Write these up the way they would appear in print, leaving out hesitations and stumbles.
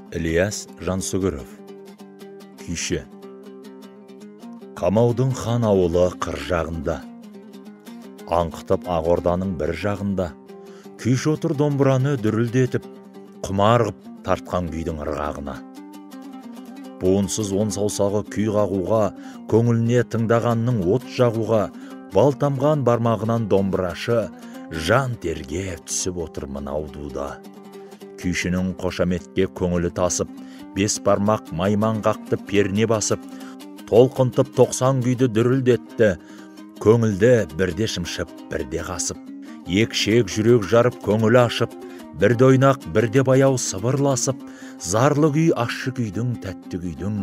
Ілияс Жансүгіров. Күйші. Қамаудың хан ауылы қыр жағында, аңқытып Ақорданың бір жағында, күйші отыр домбыраны дүрілдетіп, құмар ғып тартқан күйдің ырғағына. Буынсыз он саусағы күй қағуға, көңіліне тыңдағанның от жағуға, бал тамған бармағынан домбырашы жан терге түсіп отыр мынау дуда. Күйшінің қошаметке көңілі тасып, бес бармақ майман қақты перне басып, толқынтып 90 күйді дүрілдетті, көңілді бірде шымшып, бірде қасып, екі шек жүрек жарып көңілі ашып, бірде ойнақ, бірде баяу сыбырласып, зарлы күй, ащы күйдің, тәтті күйдің,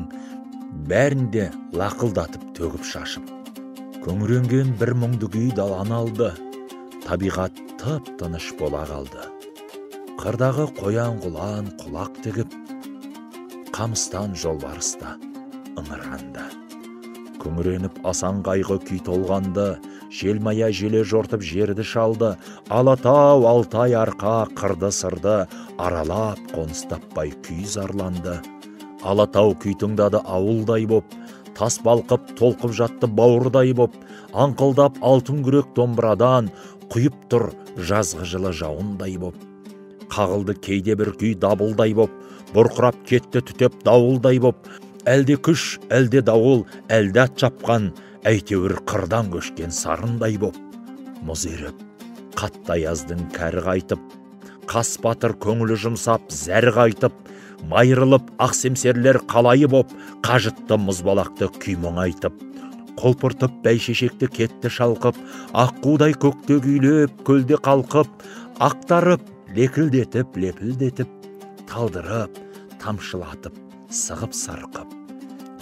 бәрінде лақылдатып төгіп шашып. Көңіренген бір мұңды күй даланы алды, табиғат тып-тыныш бола қалды. Қырдағы қоян құлан құлақ тігіп, қамыстан жолбарыс та ыңыранды. Күңіреніп асан қайғы күй толғанды, желмая желе жортып жерді шалды, Алатау, Алтай, Арқа, қырды сырды, аралап қоныс таппай күй зарланды. Алатау күй тыңдады ауылдай боп, тас балқып толқып жатты бауырдай боп, аңқылдап алтын күрек домбырадан құйып тұр жазғы жылы жауындай боп. Қағылды кейде бір күй дабылдай боп, бұрқырап кетті түтеп дауылдай боп, әлде күш, әлде дауыл, әлде ат шапқан, әйтеуір қырдан көшкен сарындай боп. Мұз еріп, қатты аяздың кәрі қайтып, қас батыр көңілі жұмсап, зәрі қайтып, майырылып ақ семсерлер қалайы боп, қажытты мұзбалақты күй мұңайтып. Құлпыртып бәйшешекті кетті шалқып, аққудай көкте күйлеп, көлде қалқып, ақтарып, лекілдетіп, лепілдетіп, талдырып, тамшылатып, сығып сарқып.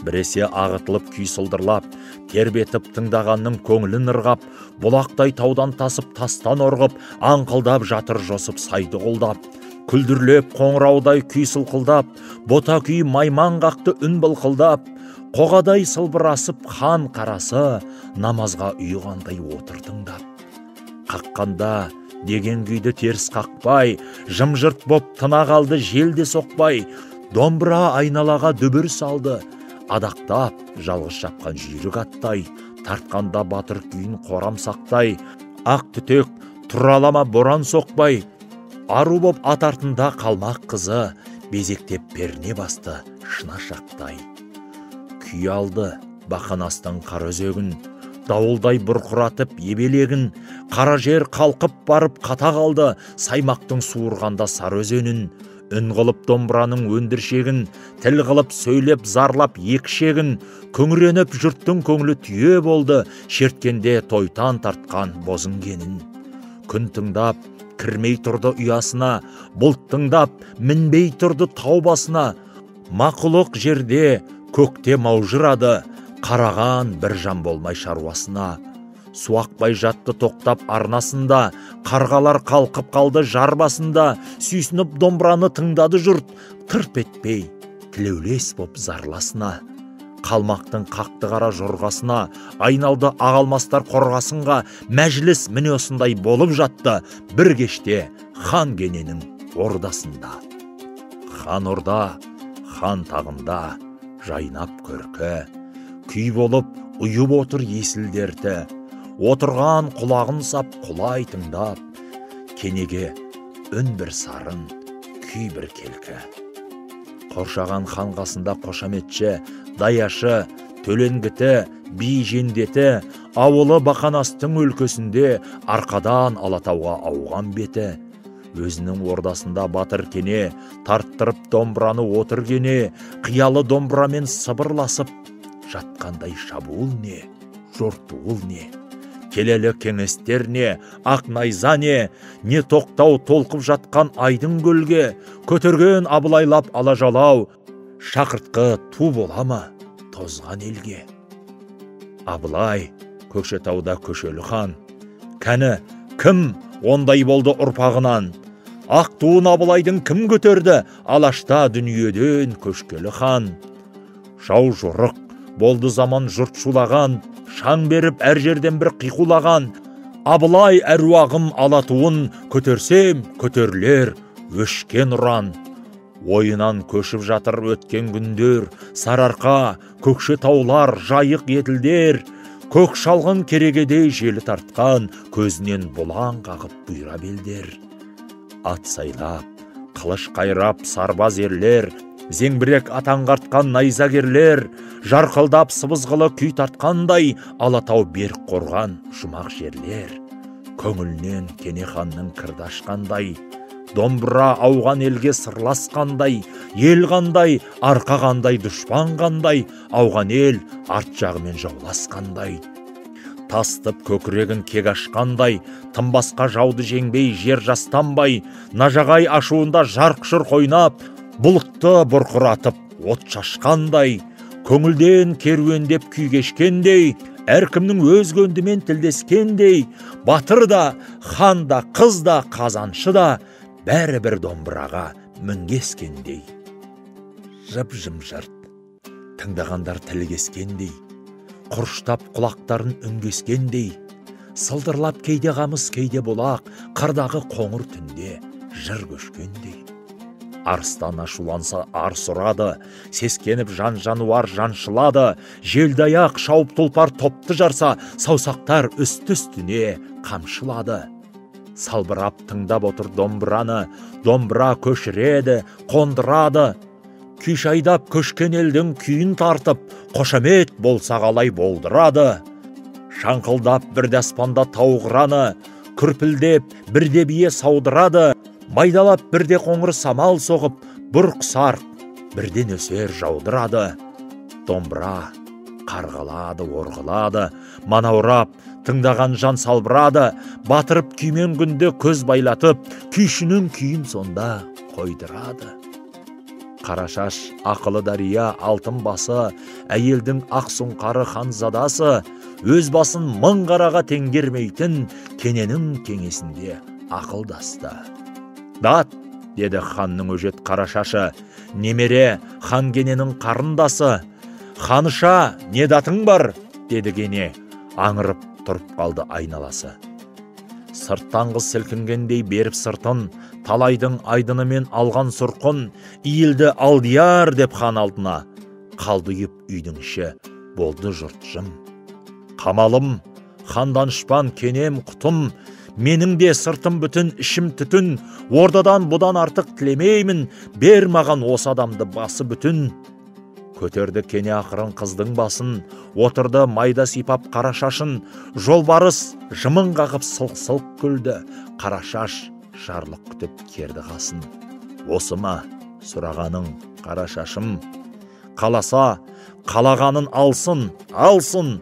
Біресе ағытылып күй сылдырлап, тербетіп тыңдағанның көңілін ырғап, бұлақтай таудан тасып, тастан орғып, аңқылдап жатыр жосып сайды құлдап, күлдірлеп қоңыраудай күй сылқылдап, бота күй майман қақты үн былқылдап, қоғадай сылбырасып хан қарасы, намазға ұйығандай отыр тыңдап. Қаққанда деген күйді теріс қақпай, жым-жырт боп тына қалды желде соқпай, домбыра айналаға дүбір салды, адақтап жалғыз шапқан жүйрік аттай, тартқанда батыр күйін қорам сақтай, ақ түтек тұралама боран соқпай, ару боп ат артында қалмақ қызы, безектеп перне басты шынашақтай. Күй алды бақанастың қар өзегін, дауылдай бұрқыратып ебелегін, қара жер қалқып барып қата қалды, саймақтың суырғанда сары өзенін, үн қылып домбыраның өндіршегін, тіл қылып сөйлеп зарлап екі шегін, күңіреніп жұрттың көңілі түйе болды, шерткенде тойтан тартқан бозінгенін. Күн тыңдап кірмей тұрды ұясына, бұлт тыңдап мінбей тұрды тау басына, мақұлық жерде көкте маужырады, қараған бір жан болмай шаруасына. Суақпай жатты тоқтап арнасында, қарғалар қалқып қалды жар басында, сүйсініп домбыраны тыңдады жұрт, тырп етпей тілеулес боп зарласына. Қалмақтың қақты қара жорғасына, айналды ақ алмастар қорғасынға, мәжіліс міне осындай болып жатты, бір кеште хан Кененің ордасында. Хан орда, хан тағында, жайнап көркі, күй болып ұйып отыр есіл дерті, отырған құлағын сап құлай тыңдап, Кенеге үн бір сарын, күй бір келкі. Қоршаған хан қасында қошаметші, даяшы, төленгіті, би жендеті, ауылы Бақанастың өлкесінде арқадан Алатауға ауған беті. Өзінің ордасында батыр Кене, тарттырып домбыраны отыр Кене, қиялы домбырамен сыбырласып, жатқандай шабуыл не, жортуыл не, келелі кеңестер не, ақ найза не, не тоқтау толқып жатқан айдын көлге, көтерген абылайлап ала жалау, шақыртқы ту бола ма тозған елге. Абылай Көкшетауда көшелі хан, кәні кім ондай болды ұрпағынан? Ақ туын Абылайдың кім көтерді, алашта дүниеден көшкелі хан. Жау жорық болды заман жұрт шулаған, шаң беріп әр жерден бір қиқулаған, Абылай әруағым ала туын, көтерсем көтерілер өшкен ұран. Ойынан көшіп жатыр өткен күндер, Сарыарқа, Көкше таулар, жайық еділдер, көк шалғын керегедей желі тартқан, көзінен бұлаң қағып бұйра белдер. Ат сайлап, қылыш қайрап сарбаз ерлер, зеңбірек атаңғартқан найзагерлер, жарқылдап сыбызғылы күй тартқандай, Алатау берік қорған жұмақ жерлер. Көңілінен Кене ханның кірді ашқандай, домбыра ауған елге сырласқандай, ел қандай, арқа қандай, дұшпан қандай, ауған ел арт жағымен жауласқандай. Тастып көкірегін кек ашқандай, тынбасқа жауды жеңбей, жер жастанбай, нажағай ашуында жарқ-жұрқ ойнап, бұлтты бұрқыратып от шашқандай, көңілден керуендеп күй кешкендей, әркімнің өз көндімен тілдескендей, батыр да, хан да, қыз да, қазаншы да, бәрі бір домбыраға мінгескендей. Жып-жымжырт, тыңдағандар тіл кескендей, құрыштап құлақтарын үнгескендей, сылдырлап кейде қамыс, кейде бұлақ, қырдағы қоңыр түнде жыр көшкендей. Арыстан ашуланса арс ұрады, сескеніп жан-жануар жаншылады, желді аяқ шауып тұлпар топты жарса, саусақтар үсті-үстіне қамшылады. Салбырап тыңдап отыр домбыраны, домбыра көшіреді, қондырады. Күйші айдап көшкен елдің күйін тартып, қошамет болса қалай болдырады. Шаңқылдап бірде аспанда тау қыраны, күрпілдеп бірде бие саудырады, майдалап бірде қоңыр самал соғып, бұрқ-сарқ бірде нөсер жаудырады. Домбыра қарғалады, орғылады, манаурап тыңдаған жан салбырады, батырып күймен күнді көз байлатып, күйшінің күйін сонда қойдырады. Қарашаш ақылы дария алтын басы, әйелдің ақ сұңқары ханзадасы, өз басын мың қараға теңгермейтін Кененің кеңесінде ақылдасты. Дат, деді ханның өжет Қарашашы, немере хан Кененің қарындасы. Ханыша, не датың бар, деді Кене, аңырып тұрып қалды айналасы. Сырттан қыз сілкінгендей беріп сыртын, талайдың айдынымен алған сұрқын, иілді алдияр деп хан алдына, қалды үйіп үйдің іші, болды жұрт жым. Қамалым, хан данышпан Кенем құтым, менің де сыртым бүтін, ішім түтін, ордадан бұдан артық тілемеймін, бер маған осы адамды басы бүтін. Көтерді Кене ақырын қыздың басын, отырды майда сипап қара шашын, жолбарыс жымың қағып сылқ-сылқ күлді, Қарашаш жарлық күтіп керді қасын. Осы ма сұрағаның, Қарашашым? Қаласа, қалағанын алсын, алсын.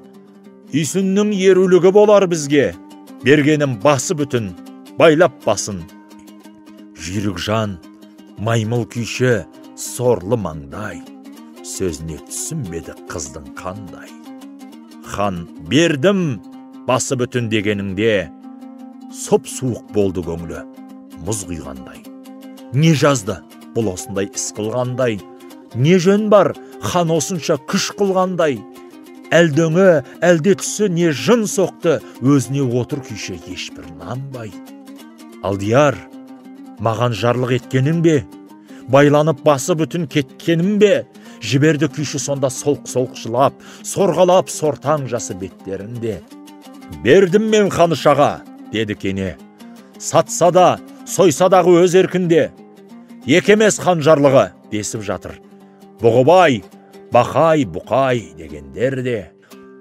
Үйсіннің ерулігі болар бізге, бергенім басы бүтін, байлап басын. Жүйрік жан, маймыл күйші, сорлы маңдай, сөзіне түсінбеді қыздың қандай. Хан бердім басы бүтін дегеніңде, сұп-суық болды көңілі, мұз құйғандай. Не жазды бұл осындай іс қылғандай, не жөн бар хан осынша күш қылғандай. Әлде өңі, әлде түсі не жын соқты, өзіне отыр күйші ешбір нанбай. Алдияр, маған жарлық еткенің бе? Байланып басы бүтін кеткенім бе? Жіберді күйші сонда солқ-солқ жылап, сорғалап сортаң жасы беттерінде. Бердім мен ханышаға, деді Кене. Сатса да, сойса дағы өз еркінде. Екі емес хан жарлығы, десіп жатыр. Бұғыбай, Бақай, Бұқай дегендер де.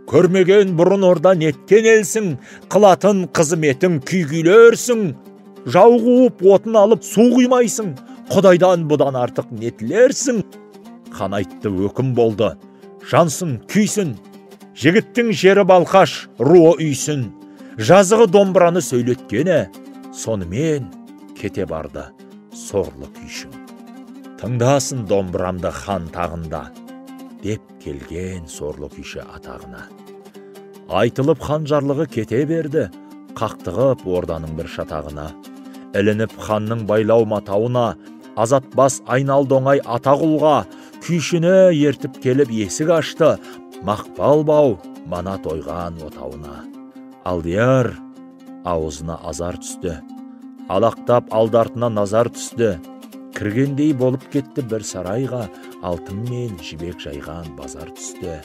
Көрмеген бұрын орда неткен елсің, қылатын қызметің күй күйлерсің. Жау қуып отын алып су құймайсың, Құдайдан бұдан артық не тілерсің? Хан айтты, өкім болды, жансын, күйсін. Жігіттің жері Балқаш, руы үйсін. Жазығы домбыраны сөйлеткені, сонымен кете барды сорлы күйшің. Тыңдасын домбырамды хан тағында, деп келген сорлы күйші атағына. Айтылып хан жарлығы кете берді, қақтығып орданың бір шатағына. Ілініп ханның байлау матауына, азат бас айналды оңай ата құлға, күйшіні ертіп келіп есік ашты, мақпал бау мана тойған отауына. Алдияр ауызына азар түсті, алақтап алдартына назар түсті. Кіргендей болып кетті бір сарайға, алтын мен жібек жайған базар түсті.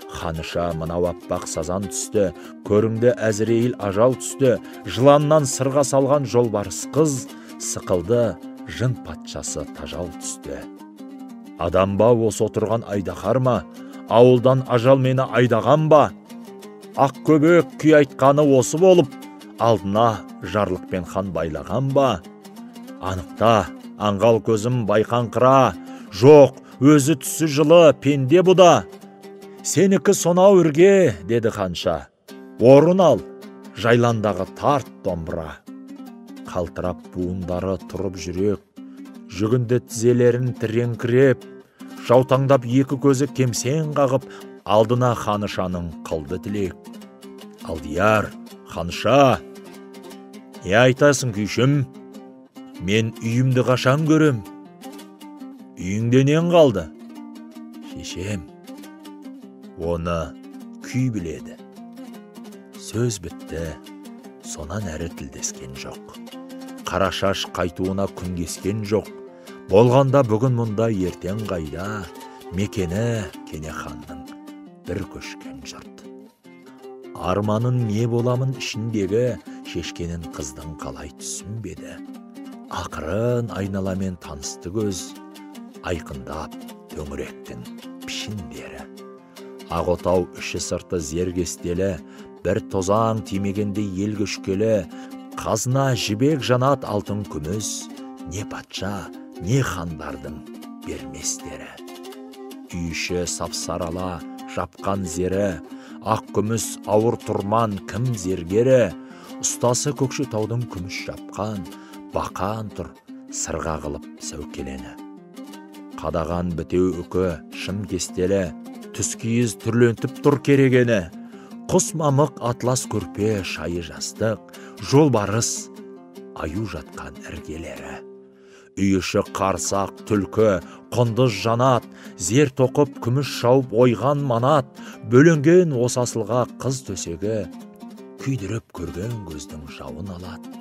Ханыша мынау аппақ сазан түсті, көріңді Әзірейіл ажал түсті, жыланнан сырға салған жолбарыс қыз, сықылды жын патшасы тажал түсті. Адам ба осы отырған айдаһар ма, ауылдан ажал мені айдаған ба? Ақ көбек күй айтқаны осы болып, алдына жарлықпен хан байлаған ба? Анықта, аңғал көзім байқаңқыра, жоқ, өзі түсі жылы, пенде бұда. Сенікі сонау ірге, деді ханша. Орын ал, жайландағы тарт домбыра. Қалтырап буындары тұрып жүрек, жүгінді тізелерін тіреңкіреп, жаутаңдап екі көзі кемсең қағып, алдына ханышаның қылды тілек. Алдияр, ханша, не айтасың күйшім? Мен үйімді қашан көрем? Үйіңде нең қалды? Шешем, оны күй біледі. Сөз бітті, сонан әрі тілдескен жоқ. Қарашаш қайтуына күн кескен жоқ. Болғанда бүгін мұнда, ертең қайда, мекені Кене ханның бір көшкен жұрт. Арманын не боламын ішіндегі, шешкенін қыздың қалай түсінбеді. Ақырын айналамен танысты көз, айқындап төңіректің пішіндері. Ақ отау іші сырты зер кестелі, бір тозаң тимегенде ел көшкелі, қазына жібек жанат алтын күміс, не патша, не хандардың берместері. Үй іші сапсарала жапқан зері, ақ күміс ауыр тұрман кім зергері, ұстасы Көкшетаудың күміс жапқан, бақан тұр сырға қылып сәукелені. Қадаған бітеу үкі шым кестелі, түскиіз түрлентіп тұр керегені. Құс мамық атлас көрпе шайы жастық, жолбарыс аю жатқан іргелері. Үй іші қарсақ, түлкі, құндыз жанат, зер тоқып күміс шауып ойған манат, бөленген осы асылға қыз төсегі, күйдіріп көрген көздің жауын алады.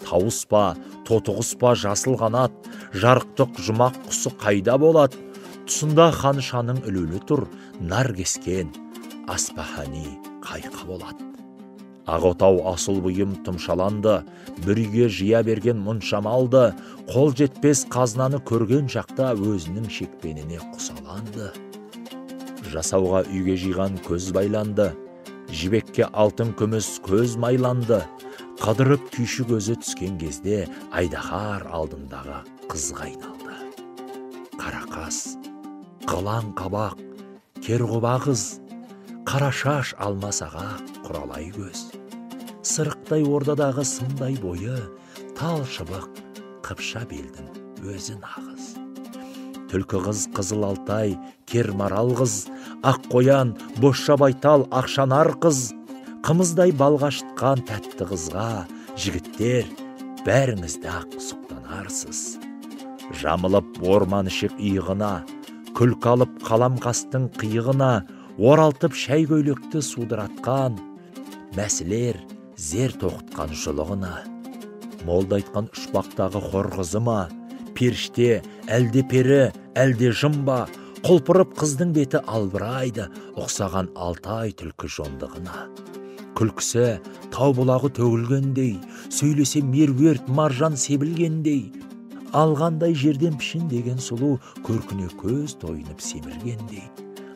Тауыс па, тотығыс па жасыл қанат, жарықтық жұмақ құсы қайда болады? Тұсында ханшаның ілулі тұр, нар кескен Аспахани қайқы болады. Ақ отау асыл бұйым тұмшаланды, бір үйге жия берген мұнша малды, қол жетпес қазынаны көрген шақта өзінің шекпеніне құсаланды. Жасауға үйге жиған көз байланды, жібекке алтын күміс көз майланды. Қыдырып күйші көзі түскен кезде айдаһар алдындағы қызға айналды. Қарақас, қылаң қабақ, керғұба қыз, қарашаш алмас аға құралай көз. Сырықтай ордадағы сымдай бойы, тал шыбық қыпша белдің өзі нағыз. Түлкі қыз қызыл алтай, кер марал қыз, ақ қоян, бозша байтал, ақшанар қыз, қымыздай балғашытқан тәтті қызға, жігіттер, бәріңізді ақ сұқтанарсыз. Жамылып орман ішік иығына, күлкі алып қалам қастың қиығына, оралтып шәй көйлекті судыратқан, мәсілер зер тоқытқан жұлығына. Молдайтқан ұшпақтағы хор қызы ма, періште, әлде пері, әлде жын ба, құлпырып қыздың беті албырайды, ұқсаған алтай түлкі жондығына. Күлкісі тау бұлағы төгілгендей, сөйлесе меруерт маржан себілгендей, алғандай жерден пішін деген сұлу көркіне көз тойынып семіргендей.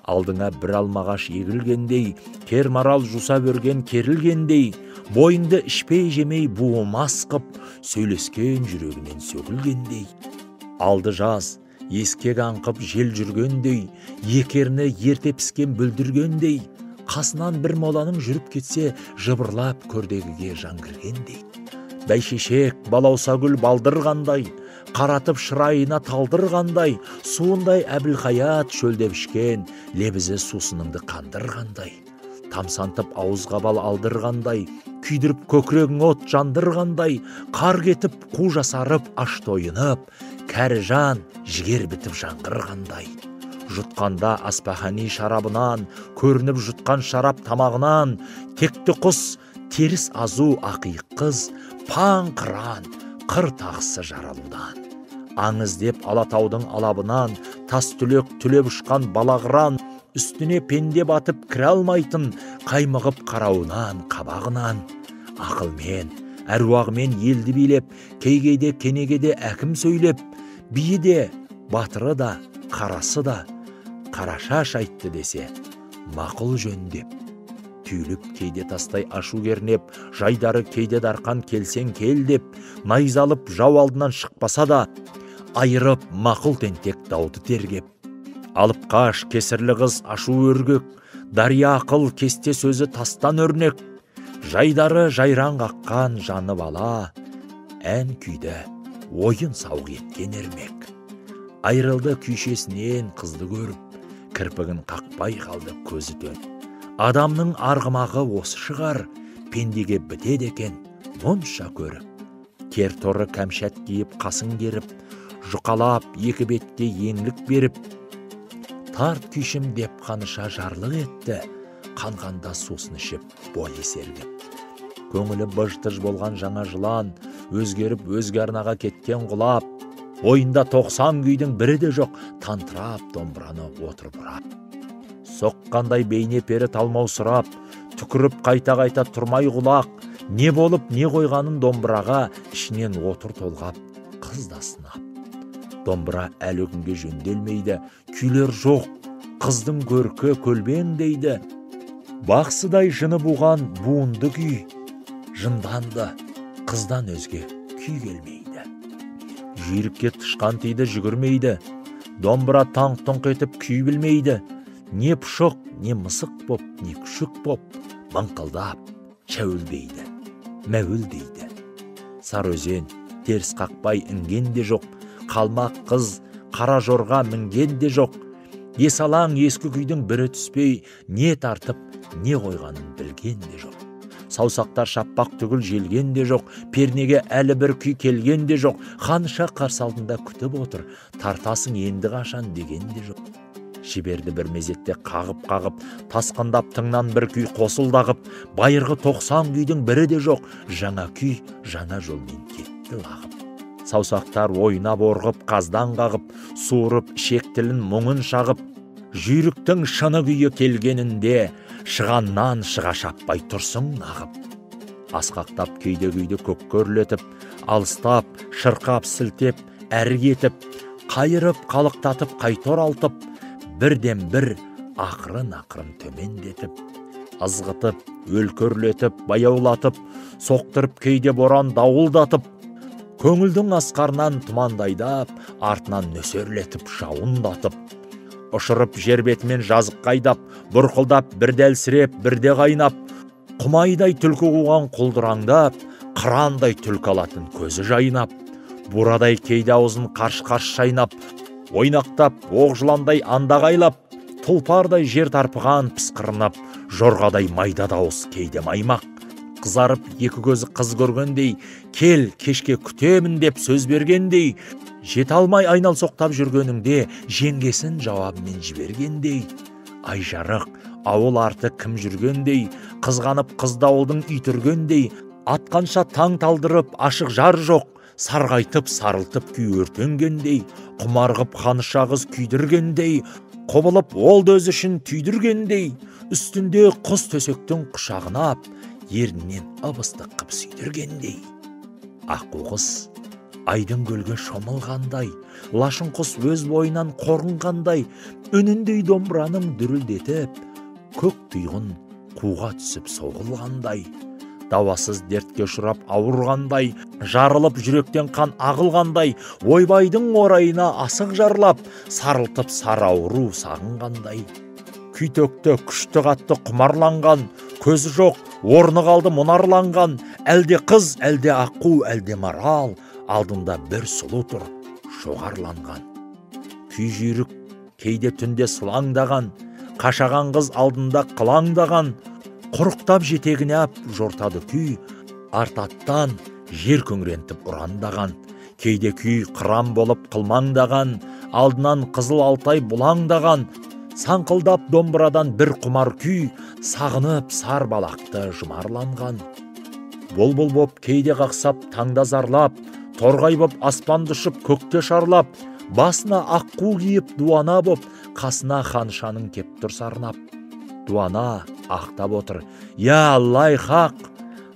Алдыңа бір алмағаш егілгендей, кер марал жусап өрген керілгендей, бойыңды ішпей жемей буымас қып, сөйлескен жүрегінен сөгілгендей. Алды жаз, ескек аңқып жел жүргендей, екі ерні ерте піскен бүлдіргендей, қасынан бір моланың жүріп кетсе, жыбырлап көрдегіге жан кіргендей. Бәйшешек балауса гүл балдырғандай, қаратып шырайына талдырғандай, суындай әбілхаят шөлдеп ішкен, лебізі сусыныңды қандырғандай, тамсантып ауызға бал алдырғандай, күйдіріп көкірегің от жандырғандай, қар кетіп қу жасарып аш тойынып, кәрі жан жігер бітіп жаңғырғандай. Жұтқанда Аспахани шарабынан, көрініп жұтқан шарап тамағынан, текті құс, теріс азу ақиық қыз, паң қыран, қыр тағысы жаралудан. Аң іздеп Алатаудың алабынан, тас түлек түлеп ұшқан балағыран, үстіне пенде батып кіре алмайтын, қаймығып қарауынан, қабағынан. Ақылмен, әруағымен елді билеп, кей-кейде кенегеде әкім сөйлеп, биі де, батыры да, қарасы да, Қарашаш айтты десе, мақұл жөндеп. Түйіліп кейде тастай ашу кернеп, жайдары кейде дарқан келсең кел деп, найзалып жау алдынан шықпаса да, айырып мақұл тентек дауды тергеп. Алып қаш кесірлі қыз ашу өргек, дария ақыл кесте сөзі тастан өрнек, жайдары жайран қаққан жаны бала, ән күйді ойын сауық еткен ермек. Айрылды күйшесінен қызды көріп, кірпігін қақпай қалды көзі төн. Адамның арғымағы осы шығар, пендеге бітеді екен мұнша көріп. Кер торы кәмшат киіп қасын керіп, жұқалап екі бетке еңлік беріп, тарт күйшім деп қаныша жарлық етті, қанғанда сусын ішіп бойы сергіп. Көңілі быж-тыж болған жаңа жылан, өзгеріп өзге арнаға кеткен құлап, ойында 90 күйдің бірі де жоқ, тантырап домбыраны отырып ұрап. Соққандай бейне пері талмау сұрап, түкіріп қайта-қайта тұрмай құлақ, не болып не қойғанын домбыраға ішінен отыр толғап, қыз да сынап. Домбыра әлі күнге жөнделмейді, күйлер жоқ, қыздың көркі көлбең дейді. Бақсыдай жыны буған буынды күй, жынданды, қыздан өзге күй келмейді. Жүйрікке тышқан тиді жүгірмейді, домбыра таңқ-тұңқ етіп күй білмейді. Не пұшық, не мысық боп, не күшік боп, мыңқылдап шәуілдейді, мәуілдейді. Сарыөзен теріс қақпай інген де жоқ, қалмақ қыз қара жорға мінген де жоқ. Есалаң ескі күйдің бірі түспей, не тартып, не қойғанын білген де жоқ. Саусақтар шаппақ түгіл желген де жоқ, пернеге әлі бір күй келген де жоқ. Ханша қарсы алдында күтіп отыр, тартасың енді қашан деген де жоқ. Жіберді бір мезетте қағып-қағып, тасқындап тыңнан бір күй қосылдағып, байырғы 90 күйдің бірі де жоқ, жаңа күй жаңа жолмен кетті лағып. Саусақтар ойнап орғып, қаздан қағып, суырып ішек тілін мұңын шағып, жүйріктің шыны күйі келгенінде шығаннан шыға шаппай тұрсың нағып. Асқақтап кейде күйді көкке өрлетіп, алыстап, шырқап, сілтеп, әрі кетіп, қайырып, қалықтатып, қайта оралтып, бірден бір ақырын-ақырын төмендетіп, ызғытып, өлкөрлетіп, баяулатып, соқтырып кейде боран дауылдатып, көңілдің асқарынан тұмандайдап, артынан нөсерлетіп, жауындатып, ұшырып жер бетімен жазық қайдап, бұрқылдап бірде әлсіреп, бірде қайнап, құмайдай түлкі қуған құлдыраңдап, қырандай түлкі алатын көзі жайнап, бурадай кейде аузын қарш-қарш шайнап, ойнақтап, оқ жыландай андағайлап, тұлпардай жер тарпыған пысқырынып, жорғадай майда дауыс кейде маймақ, қызарып екі көзі қыз көргендей, кел кешке күтемін деп сөз бергендей, жете алмай айнал соқтап жүргеніңде, жеңгесін жауабымен жібергендей, ай жарық, ауыл арты кім жүргендей, қызғанып қыз дауылдың итіргендей, атқанша таң талдырып ашық жар жоқ, сарғайтып сарылтып күй өртенгендей, құмарғып қаныша қыз күйдіргендей, құбылып ол да өзі үшін түйдіргендей, үстінде құс төсектің құшағына ап, ерінен ып-ыстық қып сүйдіргендей. Аққу қыз айдын көлге шомылғандай, лашын құс өз бойынан қорынғандай, үніндей домбыраның дүрілдетіп, көк тұйғын қуға түсіп соғылғандай, дауасыз дертке ұшырап ауырғандай, жарылып жүректен қан ағылғандай, ойбайдың орайына асық жарлап, сарылтып сары ауру сағынғандай. Күй төкті, күшті қатты құмарланған, көзі жоқ, орны қалды мұнарланған, әлде қыз, әлде аққу, әлде марал, алдында бір сұлу тұр, жоғарланған. Күй жүйрік кейде түнде сылаңдаған, қашаған қыз алдында қылаңдаған, құрықтап жетегіне ап жортады күй, арт аттан жер күңірентіп ұрандаған. Кейде күй қыран болып қылмаңдаған, алдынан қызыл алтай бұлаңдаған, саңқылдап домбырадан бір құмар күй, сағынып сар балақты жұмарланған. Бұлбұл боп кейде қақсап таңда зарлап, Торғай боп аспанды ұшып көкте шарлап, басына аққу киіп дуана боп, қасына ханшаның кеп тұр сарнап. Дуана ақтап отыр, я Аллай хақ,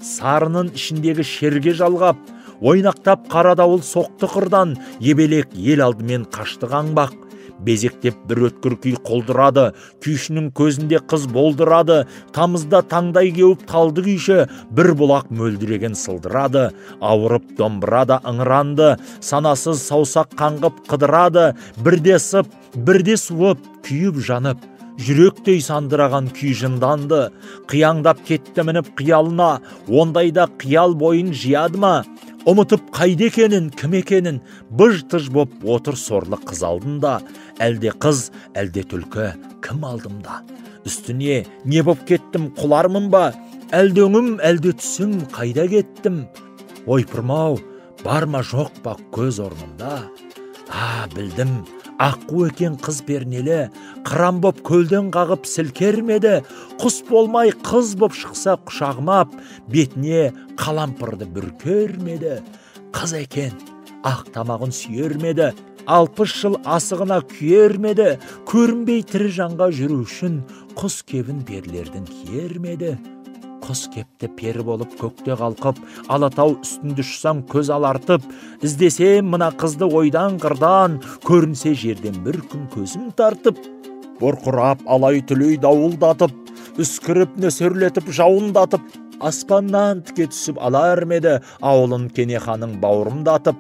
сарынын ішіндегі шерге жалғап, ойнақтап қара дауыл соқты қырдан, ебелек ел алдымен қашты қаңбақ. Безектеп бір өткір күй құлдырады, күйшінің көзінде қыз болдырады, тамызда таңдай кеуіп талды күйші, бір бұлақ мөлдіреген сылдырады, ауырып домбыра да ыңыранды, санасыз саусақ қаңғып қыдырады, бірде сып, бірде суып, күйіп жанып, жүректей сандыраған күй жынданды, қияңдап кетті мініп қиялына, ондайда қиял бойын жияды ма? Ұмытып қайда екенін, кім екенін, быж-тыж боп отыр сорлы қыз алдында, әлде қыз, әлде түлкі, кім алдымда? Үстіне не боп кеттім, құлармын ба? Әлде өңім, әлде түсім, қайда кеттім? Ойпырмау, бар ма жоқ па көз орнымда? А, білдім, аққу екен қыз пернелі, қыран боп көлден қағып сілкермеді, құс болмай қыз боп шықса құшағымап, бетіне қалампырды бүркермеді. Қыз екен, ақ тамағын сүйермеді, 60 жыл асығына күйермеді, көрінбей тірі жанға жүру үшін құс кебін перілердің киермеді. Құс кепті пері болып көкте қалқып, Алатау үстінде ұшсам көз алартып, іздесем мына қызды ойдан қырдан, көрінсе жерден бір күн көзім тартып, бұрқырап алай түлей дауылдатып, үскіріп нөсерлетіп жауындатып, аспаннан тіке түсіп алар ма еді, ауылын Кенеханың бауырымдатып,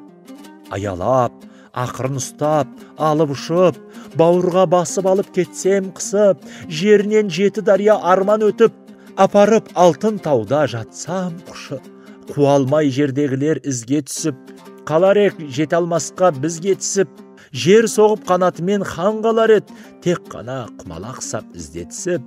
аялап, ақырын ұстап, алып ұшып, бауырға басып алып кетсем қысып, жерінен 7 дария арман өтіп, апарып алтын тауда жатсам құшып, қуа алмай жердегілер ізге түсіп, қалар ек жете алмасқа бізге түсіп, жер соғып қанатымен хан қалар ед, тек қана құмалақ сап іздетісіп.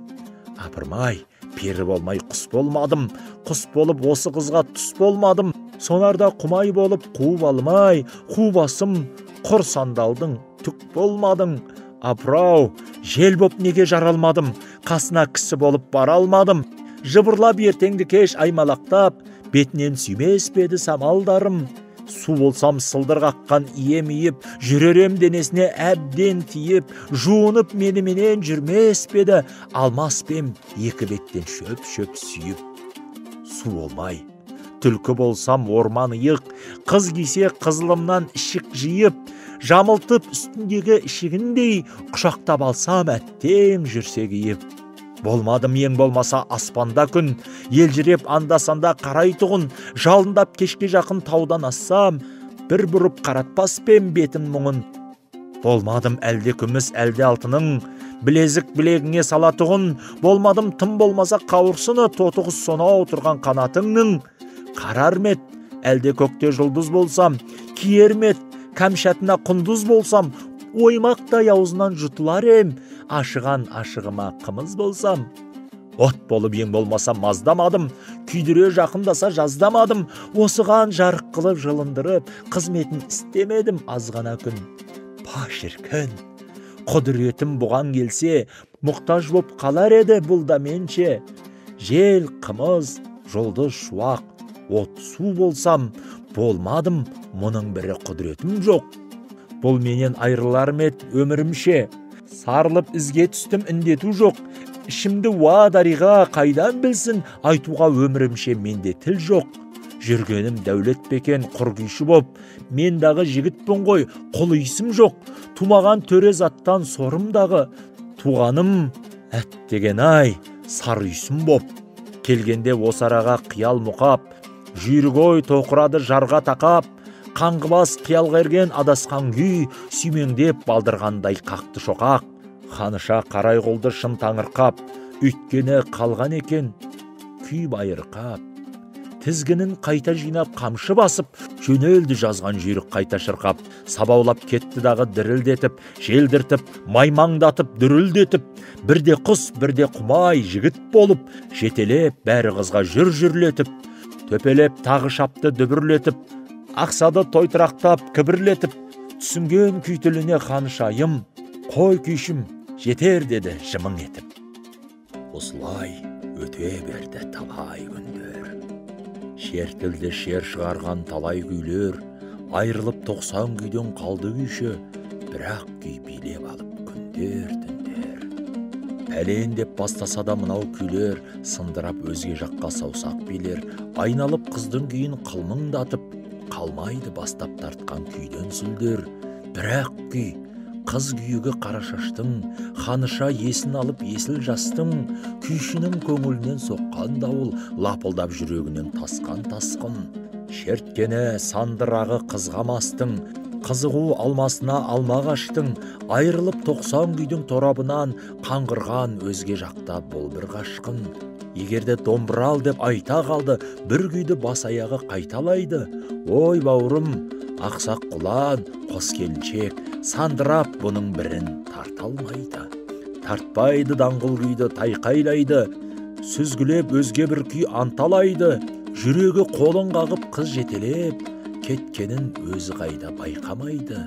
Апырмай, пері болмай құс болмадым, құс болып осы қызға түс болмадым, сонарда құмай болып қуып алмай, қу басым құр сандалдың, түк болмадың. Апырау, жел боп неге жаралмадым, қасына кісі болып бара алмадым, жыбырлап ертеңді кеш аймалақтап, бетінен сүймес пе еді самалдарым. Су болсам сылдыр қаққан ием иіп, жүрер ем денесіне әбден тиіп, жуынып меніменен жүрмес пе еді, алмас па ем екі беттен шөп-шөп сүйіп. Су болмай, түлкі болсам орман иық, қыз кисе қызылымнан ішік жиып, жамылтып үстіндегі ішігіндей, құшақтап алсам әттең жүрсе киіп. Болмадым ең болмаса аспанда күн, елжіреп анда-санда қарайтұғын, жалындап кешке жақын таудан ассам, бір бұрып қаратпас па ем бетін мұңын. Болмадым әлде күміс, әлде алтының, білезік білегіңе салатұғын, болмадым тым болмаса қауырсыны, тотықұс сонау тұрған қанатыңның. Қарар ма ед, әлде көкте жұлдыз болсам, киер ме ед, кәмшатына құндыз болсам, оймақтай аузынан жұтылар ем, ашыған ашығыма қымыз болсам. От болып ең болмаса маздамадым, күйдіре жақындаса жаздамадым, осыған жарық қылып жылындырып, қызметін істемедім азғана күн. Па шіркін, құдіретім бұған келсе, мұқтаж боп қалар еді бұл да менше. Жел, қымыз, жұлдыз, шуақ, от, су болсам, болмадым, мұның бірі құдіретім жоқ. Бұл менен айырылар ма ед өмірімше, сарылып ізге түстім індету жоқ. Ішімді уа дариға қайдан білсін, айтуға өмірімше менде тіл жоқ. Жүргенім дәулет бекен құр күйші боп, мен дағы жігітпін ғой, құл иісім жоқ. Тумаған төре заттан сорым дағы, туғаным әттеген ай, сары үйсін боп. Келгенде осы араға қиял мұқап, жүйрік ой тоқырады жарға тақап, қаңғыбас қиялға ерген адасқан күй, сүймеңдеп балдырғандай қақты шоқақ. Ханыша қарай қолды шын таңырқап, өйткені қалған екен күй байырқап. Тізгінін қайта жинап қамшы басып, жөнелді жазған жүйрік қайта шырқап, сабаулап кетті дағы дірілдетіп, желдіртіп, маймаңдатып, дүрілдетіп, бірде құс, бірде құмай жігіт болып, жетелеп бәрі қызға жүр-жүрлетіп, төпелеп тағы шапты дүбірлетіп, ақсады тойтырақтап кібірлетіп, түсінген күй тіліне ханшайым, қой күйшім, жетер деді жымың етіп. Осылай өте берді талай күндер. Шертілді шер шығарған талай күйлер, Айырылып 90 күйден қалды күйші, бірақ күй билеп алып күндер түндер. Пәлен деп бастаса да мынау күйлер, сындырап өзге жаққа саусақ билер, айналып қыздың күйін қылмыңдатып, қалмайды бастап тартқан күйден сүлдер. Бірақ күй, қыз күйігі қарашаштың, ханыша есін алып есіл жастың, күйшінің көңілінен соққан дауыл, лапылдап жүрегінен тасқан тасқын. Шерткені сандырағы қызғамастың, қызығу алмасына алмағаштың, айырылып 90 күйдің торабынан, қаңғырған өзге жақта бұл бір қашқын. Егерде домбырал деп айта қалды, бір күйді бас аяғы қайталайды. Ой бауырым, ақсақ құлан, қос келіншек, сандырап бұның бірін тарта алмайды. Тартпайды даңғыл күйді тайқайлайды, сүзгілеп өзге бір күй анталайды. Жүрегі қолын қағып қыз жетелеп, кеткенін өзі қайда байқамайды.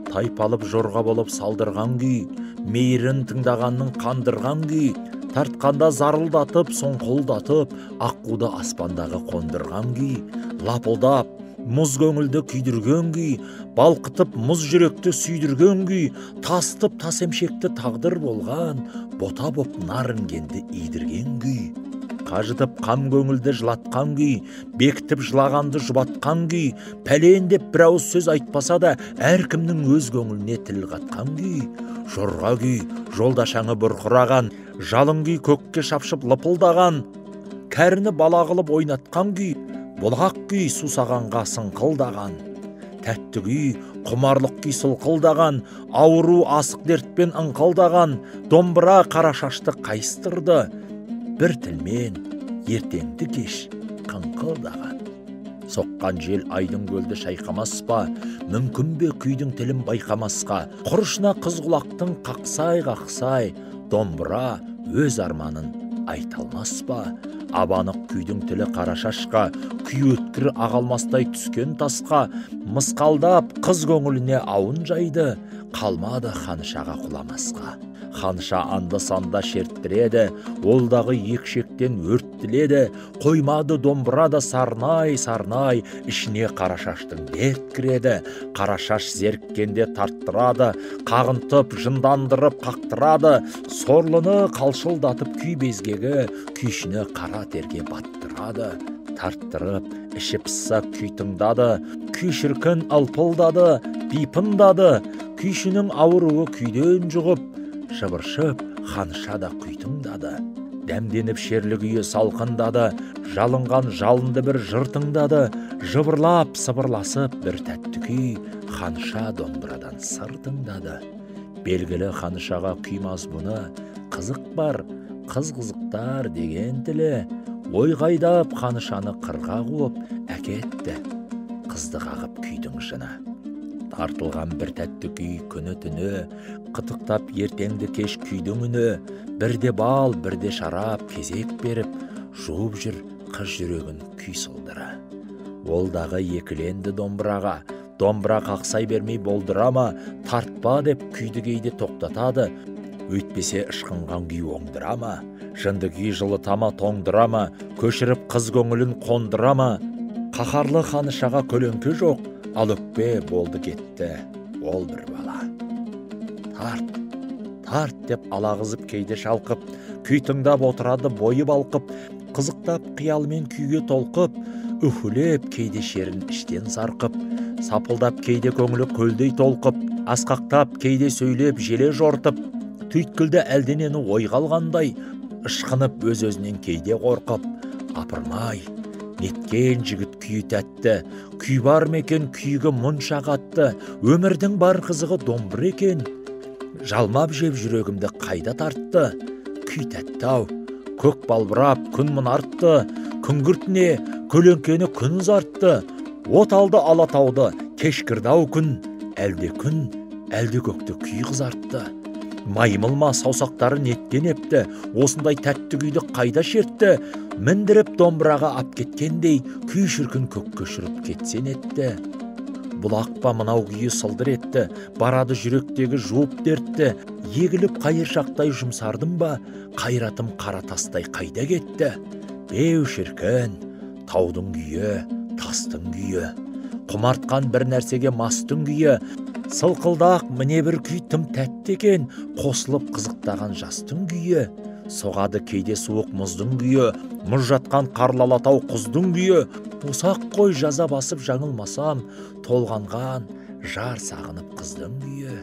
Тайпалып жорға болып салдырған күй, мейірін тыңдағанның қандырған күй, тартқанда зарылдатып, соңқылдатып, аққуды аспандағы қондырған күй, лапылдап, мұз көңілді күйдірген күй, балқытып мұз жүректі сүйдірген күй, тастып тас емшекті тағдыр болған, бота боп нар інгенді идірген күй. Қажытып қам көңілді жылатқан күй, бекітіп жылағанды жұбатқан күй, пәлен деп бір ауыз сөз айтпаса да әркімнің өз көңіліне тіл қатқан күй, жорға күй, жолдашаңы бұрқыраған, жалын күй көкке шапшып лыпылдаған, кәріні бала қылып ойнатқан күй, бұлақ күй сусағанға сыңқылдаған, тәтті күй, құмарлық күй сылқылдаған, ауру асық дертпен ыңқылдаған, домбыра қарашашты қайыстырды, бір тілмен ертеңді кеш қыңқылдаған. Соққан жел айдын көлді шайқамас па, мүмкін бе күйдің тілін байқамасқа, құрышына қыз құлақтың қақсай-қақсай, домбыра өз арманын айта алмас па? Абанық күйдің тілі қарашашқа, күй өткір ағалмастай түскен тасқа, мысқалдап қыз көңіліне ауын жайды, қалмады ханшаға құламасқа. Ханша анда-санда шерттіреді, ол дағы екі шектен өрттіледі, қоймады домбыра да сарнай-сарнай, ішіне қарашаштың дерт кіреді. Қарашаш зеріккенде тарттырады, қағынтып, жындандырып қақтырады, сорлыны қалшылдатып күй безгегі, күйшіні қара терге баттырады. Тарттырып, іші пысса күй тыңдады, күй шіркін ылпылдады, бипындады, күйшінің ауруы күйден жұғып, жыбыршып ханша да күй тыңдады. Дәмденіп шерлі күйі салқындады, жалынған жалынды бір жыр тыңдады, жыбырлап сыбырласып бір тәтті күй ханша домбырадан сыр тыңдады. Белгілі ханшаға күй мазмұны, қызық бар, қыз қызықтар деген тілі, ойғайдап ханшаны қырға қуып әкетті, қызды қағып күйдің жыны. Тартылған бір тәтті күй күні түні, қытықтап ертеңді кеш күйдің үні, бірде бал, бірде шарап кезек беріп, жуып жүр қыз жүрегін күй сылдыры. Ол дағы екіленді домбыраға, домбыра қақсай бермей болдыра ма, тартпа деп күйді кейде тоқтатады, өйтпесе ышқынған күй оңдыра ма, жынды күй жылыта ма, тоңдыра ма, көшіріп қыз көңілін қондыра ма, қаһарлы ханшаға көлеңке жоқ, ал өкпе болды кетті ол бір бала. Тарт, тарт деп алағызып кейде шалқып, күй тыңдап отырады бойы балқып, қызықтап қиялымен күйге толқып, үһілеп кейде шерін іштен сарқып, сапылдап кейде көңілі көлдей толқып, асқақтап кейде сөйлеп желе жортып, түйткілді әлденені ойға алғандай, ышқынып өз-өзінен кейде қорқып, апырмай, неткен жігіт күйі тәтті, күй бар ма екен күйігі мұнша қатты, өмірдің бар қызығы домбыра екен, жалмап жеп жүрегімді қайда тартты, күй тәтті-ау, көк балбырап күн мұнартты, күңгіртіне көлеңкені күн ұзартты, от алды Алатауды кешкірді-ау күн, әлде күн, әлде көкті күй қызартты. Маймыл ма саусақтары неткен епті, осындай тәтті күйді қайда шертті, міндіріп домбыраға ап кеткендей, күй шіркін көкке ұшырып кетсен етті. Бұлақ па мынау күйі сылдыр етті, барады жүректегі жуып дертті, егіліп қайыршақтай жұмсардым ба, қайратым қара тастай қайда кетті. Беу шіркін, таудың күйі, тастың күйі, Құмартқан бір нәрсеге мастың күйі, сылқылдақ міне бір күй тым тәтті екен, қосылып қызықтаған жастың күйі. Соғады кейде суық мұздың күйі, мұз жатқан қарлы алатау құздың күйі. Осақ қой жаза басып жаңылмасам, толғанған жар сағынып қыздың күйі.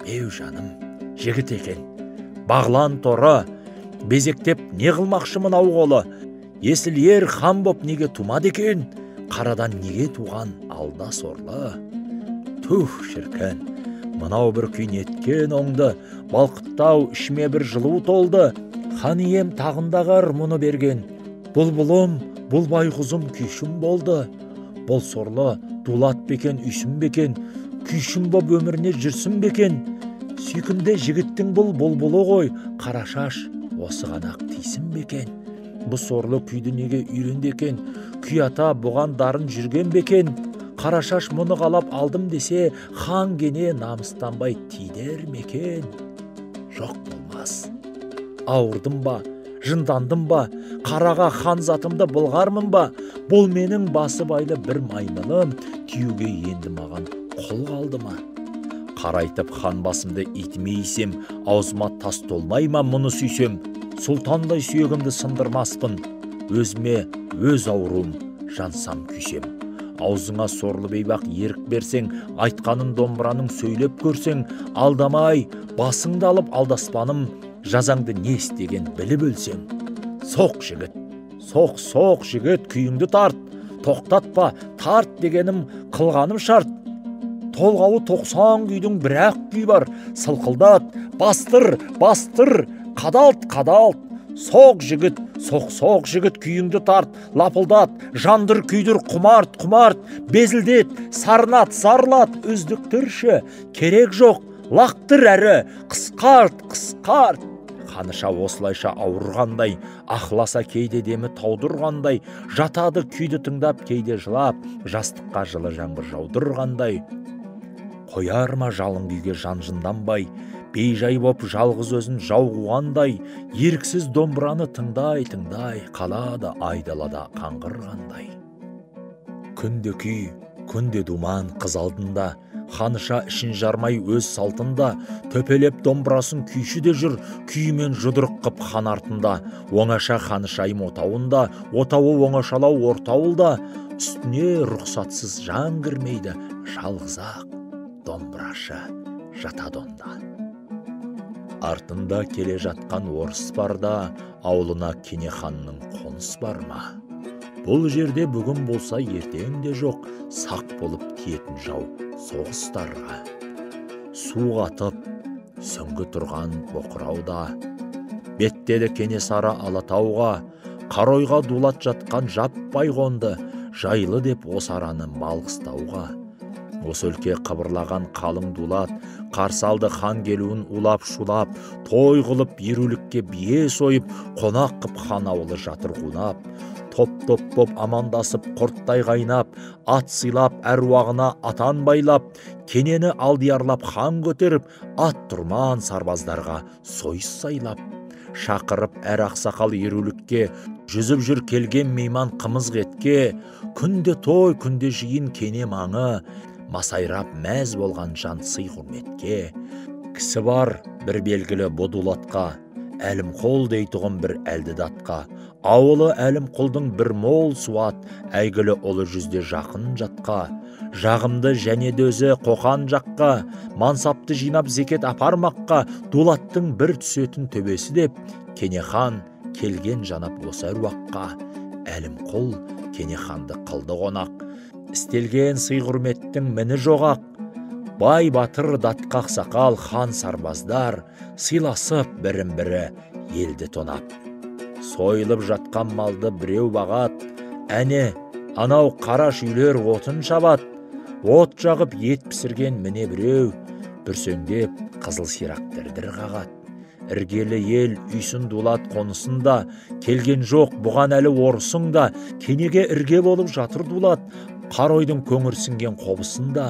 Беу жаным, жігіт екен, бағлан торы, безектеп не қылмақшы мынау қолы? Есіл ер хан боп неге тумады екен, қарадан неге туған алда сорлы? Түх, шіркін, мынау бір күй неткен оңды, балқыттау ішіме бір жылу толды. Хан ием тағындағар мұны берген, бұлбұлым, бұл байғұзым күйшім болды. Бұл сорлы дулат бекен үйсін бекен, күйшім боп өміріне жүрсін бекен. Сүйкімді жігіттің бұл бұлбұлы ғой, қарашаш осы ғана тисін бекен. Бұл сорлы күйді неге үйренді екен, күй ата бұған дарын жүрген бекен? Қарашаш мұны қалап алдым десе, хан кене намыстанбай тидер мекен? Жоқ болмас. Ауырдым ба, жындандым ба, қараға хан затымды былғармын ба? Бұл менің басыбайлы бір маймылым, тиюге енді маған құл қалды ма? Қарайтып хан басымды итіме исем, аузыма тас толмай ма мұны сүйсем? Сұлтандай сүйегімді сындырмаспын, өзіме өз ауруым жансам күйсем. Аузыңа сорлы бейбақ ерік берсең, айтқанын домбыраның сөйлеп көрсең, алдамай, басыңды алып алдаспаным, жазаңды не істеген біліп өлсең. Соқ жігіт, соқ, соқ жігіт, күйіңді тарт, тоқтатпа, тарт дегенім қылғаным шарт. Толғауы 90 күйдің бір-ақ күй бар, сылқылдат, бастыр, бастыр, қадалт, қадалт. Соқ жігіт, соқ, соқ жігіт, күйіңді тарт, лапылдат, жандыр, күйдір, құмарт, құмарт, безілдет, сарнат, сарлат, үздіктірші, керек жоқ, лақтыр әрі, қысқарт, қысқарт. Қаныша осылайша ауырғандай, ақласа кейде демі таудырғандай, жатады күйді тыңдап кейде жылап, жастыққа жылы жаңбыр жаудырғандай. Қояр ма жалын күйге жан жынданбай, бейжай боп жалғыз өзін жау қуғандай, еріксіз домбыраны тыңдай-тыңдай, қалады айдалада қаңғырғандай. Күнде күй, күнде думан қыз алдында, ханыша ішін жармай өз салтында, төпелеп домбырасын күйші де жүр, күйімен жұдырық қып хан артында, оңаша ханышайым отауында, отауы оңашалау ортауылда, үстіне рұқсатсыз жан кірмейді, жалғыз-ақ домбырашы жатады онда. Артында келе жатқан орыс барда, аулына Кене ханның қоныс бар ма? Бұл жерде бүгін болса ертең де жоқ, сақ болып тиетін жау соғыстарға. Су қатып, сүңгі тұрған боқырауда, беттеді Кенесары Алатауға, Қаройға дулат жатқан жаппай қонды, жайлы деп осы араны мал қыстауға. Осы өлке қыбырлаған қалың дулат, қарсы алды хан келуін улап-шулап, той қылып ерулікке бие сойып, қонақ қып хан ауылы жатыр қунап. Топ-топ боп амандасып, құрттай қайнап, ат сыйлап, әруағына атан байлап, Кенені алдиярлап хан көтеріп, ат тұрман сарбаздарға сойыс сайлап. Шақырып әр ақсақал ерулікке, жүзіп жүр келген мейман қымыз етке, күнде той, күнде жиын Кене маңы, масайрап мәз болған жан сый құрметке. Кісі бар бір белгілі бұ дулатқа, Әлімқұл дейтұғын бір әлді датқа, ауылы Әлімқұлдың бір мол суат, әйгілі ұлы жүзде жақын жатқа, жағымды және дөзі Қоқан жаққа, мансапты жинап зекет апармаққа, дулаттың бір түсетін төбесі деп, Кене хан келген жанап осы әруаққа. Әлімқұл Кене ханды қылды қонақ, істелген сый құрметтің міні жоғақ. Бай батыр датқа ақсақал хан сарбаздар, сыйласып бірін-бірі елді тонап. Сойылып жатқан малды біреу бағат, әне анау қараш үйлер отын шабат, от жағып ет пісірген міне біреу, бүрсеңдеп қызыл сирақ дір-дір қағат. Іргелі ел үйсін дулат қонысында, келген жоқ бұған әлі орысың да, Кенеге ірге болып жатыр дулат, Қаройдың көңірсінген қобысында,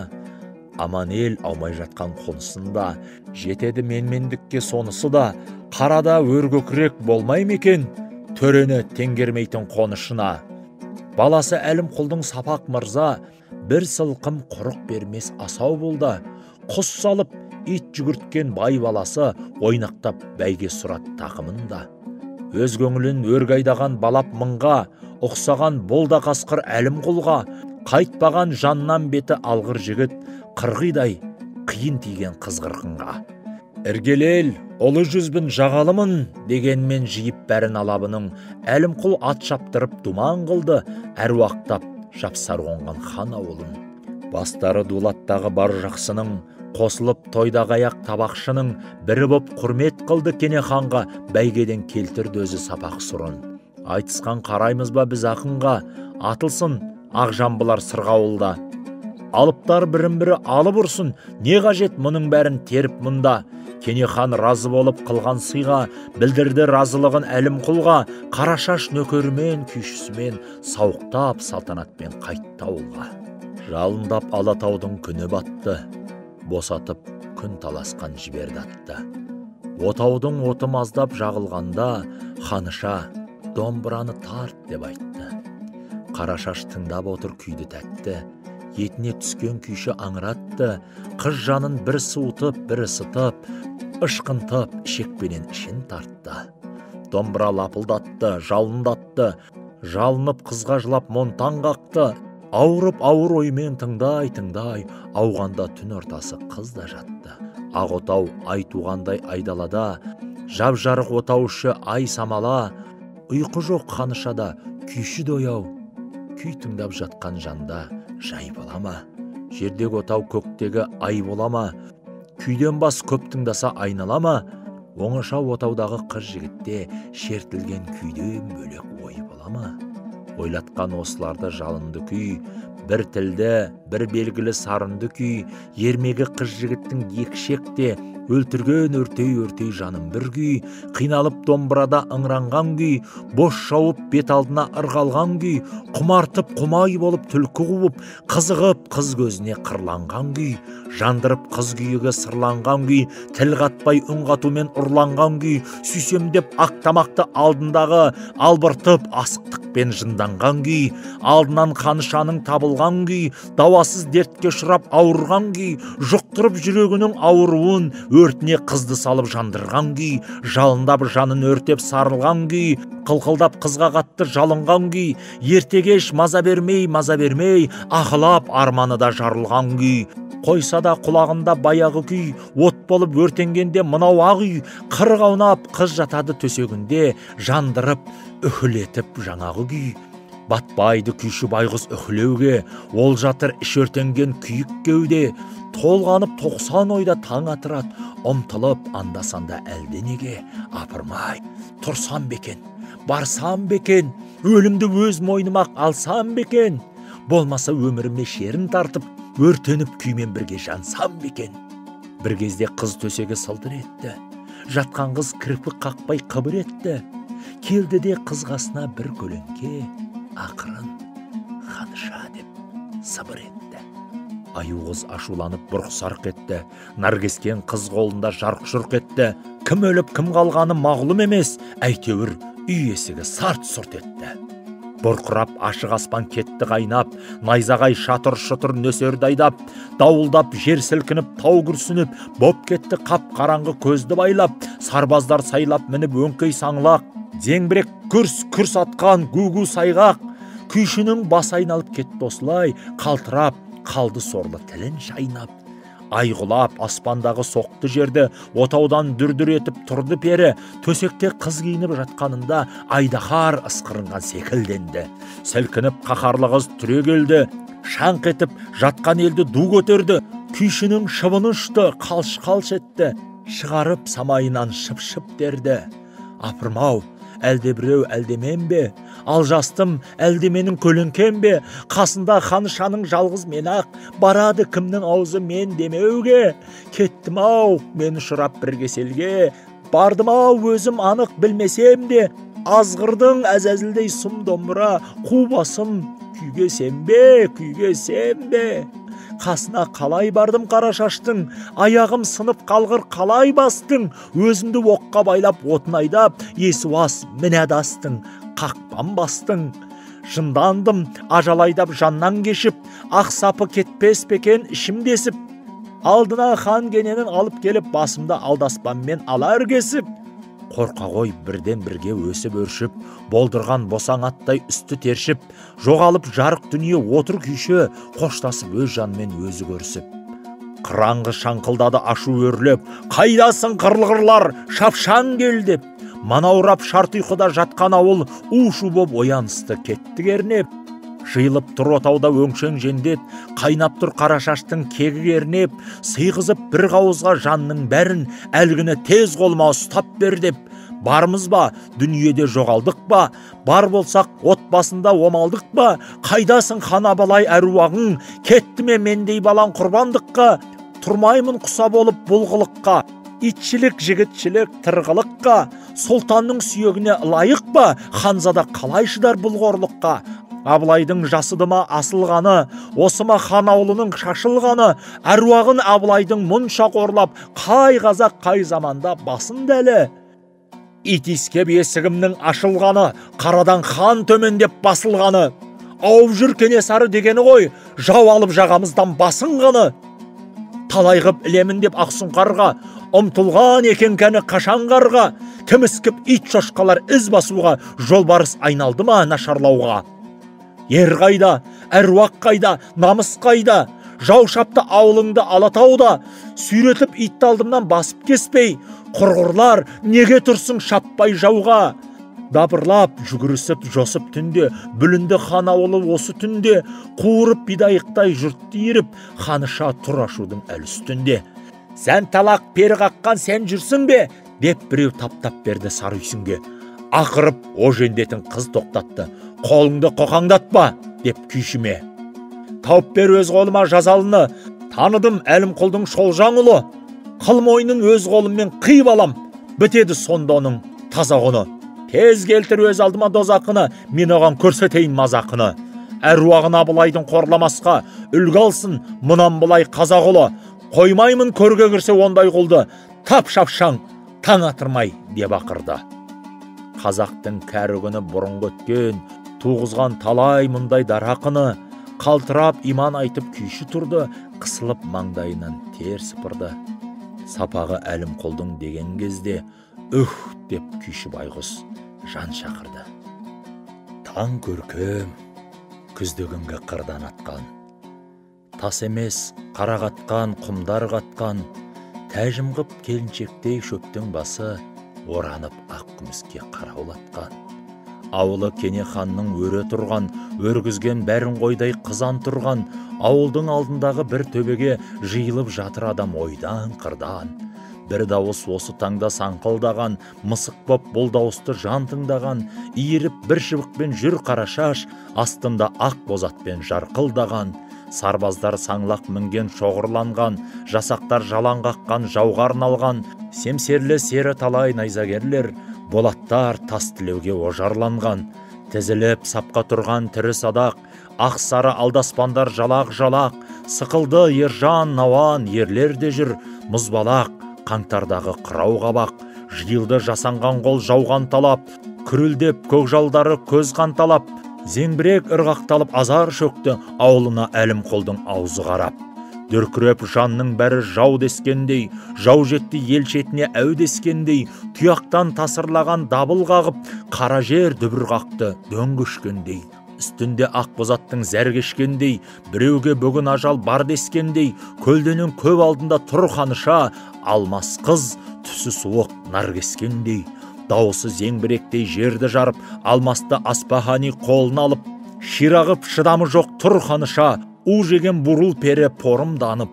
аман ел аумай жатқан қонысында, жетеді менмендікке сонысы да, қарада өргөкірек болмай ма екен, төрені теңгермейтін қонышына. Баласы Әлімқұлдың Сапақ мырза, Бір сылқым құрық бермес асау болды. Құс салып, ит жүгірткен бай баласы ойнақтап бәйге сұрат тақымында. Өз көңілін өрге айдаған балап мыңға, ұқсаған бол да қасқыр Әлімқұлға, қайтпаған жаннан беті алғыр жігіт, қырғидай қиын тиген қызғырқынға. Іргелі ел, ұлы жүзбін жағалымын, дегенмен жиып бәрін алабының, Әлімқұл ат шаптырып думан қылды, әруақтап жапсар қонған хан ауылын. Бастары дулаттағы бар жақсының, қосылып тойдағы аяқ табақшының, бірі боп құрмет қылды Кене ханға, бәйгеден келтірді өзі сапақ сұрын. Айтысқан қараймыз ба біз ақынға, атылсын ақ жамбылар сырғауылда. Алыптар бірін-бірі алып ұрсын, не қажет мұның бәрін теріп мұнда. Кене хан разы болып қылған сыйға, білдірді разылығын Әлімқұлға, қарашаш нөкерімен, күйшісімен, сауықтап салтанатпен қайтты ауылға. Жалындап Алатаудың күні батты, босатып күн таласқан жіберді атты. Отаудың оты маздап жағылғанда, ханыша домбыраны тарт деп айтты. Қарашаш тыңдап отыр күйді тәтті, етіне түскен күйші аңыратты, қыз жанын бір суытып, бір ысытып, ышқынтып, ішекпенен ішін тартты. Домбыра лапылдатты, жалындатты, жалынып қызға жылап монтан қақты, ауырып ауыр оймен тыңдай-тыңдай, ауғанда түн ортасы қыз да жатты. Ақ отау ай туғандай айдалада, жап-жарық отау іші ай самала, ұйқы жоқ ханышада, күйші де ояу, күй тыңдап жатқан жанда жай бола ма? Жердегі отау көктегі ай бола ма? Күйден бас көп тыңдаса айнала ма? Оңаша отаудағы қыз жігітте шертілген күйден бөлек ой бола ма? Ойлатқан осыларды жалынды күй, бір тілді, бір белгілі сарынды күй, ермегі қыз жігіттің екшекте, өлтірген өртей-өртей жанын бір күй, қиналып домбырада ыңранған күй, бос шауып бет алдына ырғалған күй, құмартып құмай болып түлкі қуып, қызығып қыз көзіне қырланған күй, жандырып қыз күйігі сырланған күй, тіл қатпай үн қатумен ұрланған күй, сүйсем деп ақ тамақты алдындағы албыртып асықтықпен жынданған күй, алдынан қанышаның табылған күй, дауасыз дертке ұшырап ауырған күй, жұқтырып жүрегінің ауруын өртіне қызды салып жандырған күй, жалындап жанын өртеп сарылған күй, қылқылдап қызға қатты жалынған күй, ертегеш маза бермей, маза бермей, ақылап арманы да жарылған күй. Қойса да құлағында баяғы күй, от болып өртенгенде мынау ақ үй, қырық аунап қыз жатады төсегінде, жандырып, үхілетіп жаңағы күй. Батпайды күйші байғұс үхілеуге, ол жатыр іш өртенген күйік кеуде, толғанып 90 ойда таң атырат, ұмтылып анда-санда әлденеге, апырмай, тұрсам бекен, барсам бекен, өлімді өз мойныма алсам бекен, болмаса өміріме шерін тартып, өртеніп күймен бірге жансам бекен. Бір кезде қыз төсегі сылдыр етті, жатқан қыз кірпік қақпай қыбыр етті, келді де қыз қасына бір көлеңке, ақырын ханыша деп сыбыр етті. Аю қыз ашуланып бұрқ-сарқ етті, наркескен қыз қолында жарқ-жұрқ етті, кім өліп кім қалғаны мағлұм емес, әйтеуір үй есігі сарт-сұрт етті. Бұрқырап ашық аспан кетті қайнап, найзағай шатыр-шытыр нөсерді айдап, дауылдап жер сілкініп, тау күрсініп, боп кетті қап-қараңғы көзді байлап, сарбаздар сайлап мініп өңкей саңлақ, зеңбірек күрс-күрс атқан гу-гу сайғақ, күйшінің басы айналып кетті осылай, қалтырап қалды сорлы тілін шайнап. Ай құлап аспандағы соқты жерді, отаудан дүр-дүр етіп тұрды пері, төсекте қыз киініп жатқанында айдаһар ысқырынған секілденді. Сілкініп қаһарлы қыз түрегелді, шаңқ етіп жатқан елді ду көтерді, күйшінің шыбыны ұшты, қалш-қалш етті, шығарып самайынан шып-шып дерді. Апырмау, әлде біреу, әлде мен бе? Алжастым, әлде менің көлеңкем бе? Қасында ханшаның жалғыз мен ақ, барады кімнің аузы мен демеуге. Кеттім ау, мен ұшырап бір кеселге, бардым ау өзім анық білмесем де, азғырдың әзәзілдей сұм домбыра, қу басым күйге сенбе, күйге сенбе. Қасына қалай бардым қара шаштың, аяғым сынып қалғыр қалай бастың, өзімді оққа байлап отын айдап, есуас міне адастың, қақпан бастың. Жындандым, ажал айдап жаннан кешіп, ақ сапы кетпес пе екен ішім десіп. Алдына хан кененін алып келіп, басымды алдаспанмен алар кесіп. Қорқа ғой бірден бірге өсіп өршіп, болдырған босаң аттай үсті тершіп, жоғалып жарық дүние отыр күйші, қоштасып өз жанымен өзі көрісіп. Қыраңғы шаңқылдады ашу өрлеп, қайдасың қырлығырлар, шапшаң кел деп. Манаурап шарт ұйқыда жатқан ауыл у-шу боп оянысты кетті кернеп. Жиылып тұр отауда өңшең жендет, қайнап тұр қара шаштың кегі кернеп, сыйғызып бір қауызға жанның бәрін, әлгіні тез қолыма ұстап бер деп. Бармыз ба, дүниеде жоғалдық па, бар болсақ отбасында омалдық па, қайдасың хан Абылай әруағың, кетті ме мендей балаң құрбандыққа, тұрмаймын құса болып бұл қылыққа, итшілік, жігітшілік, тырғылыққа, сұлтанның сүйегіне лайық па, ханзада қалай шыдар бұл қорлыққа? Абылайдың жасыды ма асылғаны, осы ма хан аулының шашылғаны, әруағын Абылайдың мұнша қорлап, қай қазақ қай заманда басын дәлі? Ит иіскеп есігімнің ашылғаны, қарадан хан төмендеп басылғаны, ауып жүр Кенесары дегені ғой, жау алып жағамыздан басынғаны. Талай ғып ілемін деп ақсұңқарға, ұмтылған екен кәні қашан қарға, тіміскіп ит шошқалар із басуға, жолбарыс айналды ма нашарлауға. Ер қайда, әруақ қайда, намыс қайда, жау шапты ауылыңды Алатауда, сүйретіп итті алдымнан басып кеспей, құрғырлар неге тұрсың шаппай жауға? Дабырлап, жүгірісіп, жосып түнде, бүлінді хан ауылы осы түнде, қуырып бидайықтай жұртты иіріп, ханыша тұр ашудың әл үстінде. Сән талақ пері қаққан сен жүрсің бе? Деп біреу таптап берді сары үйсінге. Ақырып о жендетін қыз тоқтатты. Қолыңды қоқаңдатпа, деп күйшіме. Тауып бер өз қолыма жазалыны, таныдым Әлімқұлдың шолжаң ұлы. Қыл мойнын өз қолыммен қиып алам, бітеді сонда оның таза құны. Тез келтір өз алдыма дозақыны, мен оған көрсетейін мазақыны. Әруағын Абылайдың қорламасқа, үлгі алсын мұнан былай қазақ ұлы. Қоймаймын көрге кірсе ондай құлды, тап шапшаң, таң атырмай, деп ақырды. Қазақтың кәрі күні бұрынғы өткен, туғызған талай мұндай дарақыны, қалтырап иман айтып күйші тұрды, қысылып маңдайынан тер сыпырды. Сапағы Әлімқұлдың деген кезде, үх деп күйші байғұс жан шақырды. Таң көркем, күзді күнгі қырдан атқан, тас емес, қара қатқан, құмдар қатқан, тәжім ғып келіншектей шөптің басы оранып ақ күміске қараулатқан. Ауылы Кене ханның өре тұрған, өргізген бәрін қойдай қызан тұрған, ауылдың алдындағы бір төбеге жиылып жатыр адам ойдан қырдан. Бір дауыс осы таңда саңқылдаған, мысық боп бұл дауысты жан тыңдаған, иіріп бір шыбықпен жүр қарашаш, астында ақ бозатпен жарқылдаған. Сарбаздар саңлақ мінген шоғырланған, жасақтар жалаң қаққан жауға арналған, семсерлі сері талай найзагерлер, болаттар тас тілеуге ожарланған. Тізіліп сапқа тұрған тірі садақ, ақ сары алдаспандар жалақ-жалақ, сықылды ержан науан ерлер де жүр, мұзбалақ, қаңтардағы қырау қабақ, жиылды жасанған қол жауған талап, күрілдеп көкжалдары көз қанталап, зеңбірек ырғақталып азар шөкті, ауылына Әлімқұлдың аузы қарап. Дүркіреп жанның бәрі жау дескендей, жау жетті ел шетіне әу дескендей, тұяқтан тасырлаған дабыл қағып, қара жер дүбір қақты дөң көшкендей. Үстінде ақ бозаттың зәр кешкендей, біреуге бүгін ажал бар дескендей, көлденең көп алдында тұр ханыша, алмас қыз түсі суық нар кескендей. Дауысы зеңбіректей жерді жарып, алмасты Аспахани қолына алып, ширағып шыдамы жоқ тұр ханыша, у жеген бурыл пері порымданып,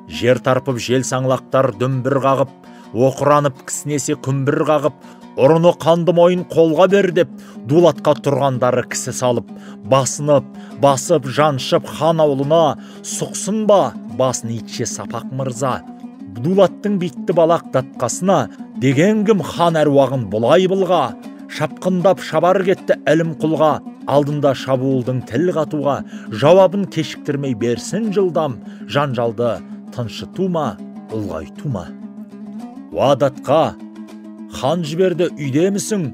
жер тарпып жел саңлақтар дүмбір қағып, оқыранып кісінесе күмбір қағып, ұрыны қанды мойын қолға бер деп, дулатқа тұрғандары кісі салып, басынып, басып, жаншып хан аулына, сұқсын ба басын итше Сапақ мырза. Дулаттың битті балақ датқасына, деген кім хан әруағын бұлай былға, шапқындап шабар кетті Әлімқұлға, алдында шабуылдың тіл қатуға, жауабын кешіктірмей берсін жылдам, жанжалды тыншыту ма, ұлғайту ма? Уа датқа, хан жіберді үйдемісің,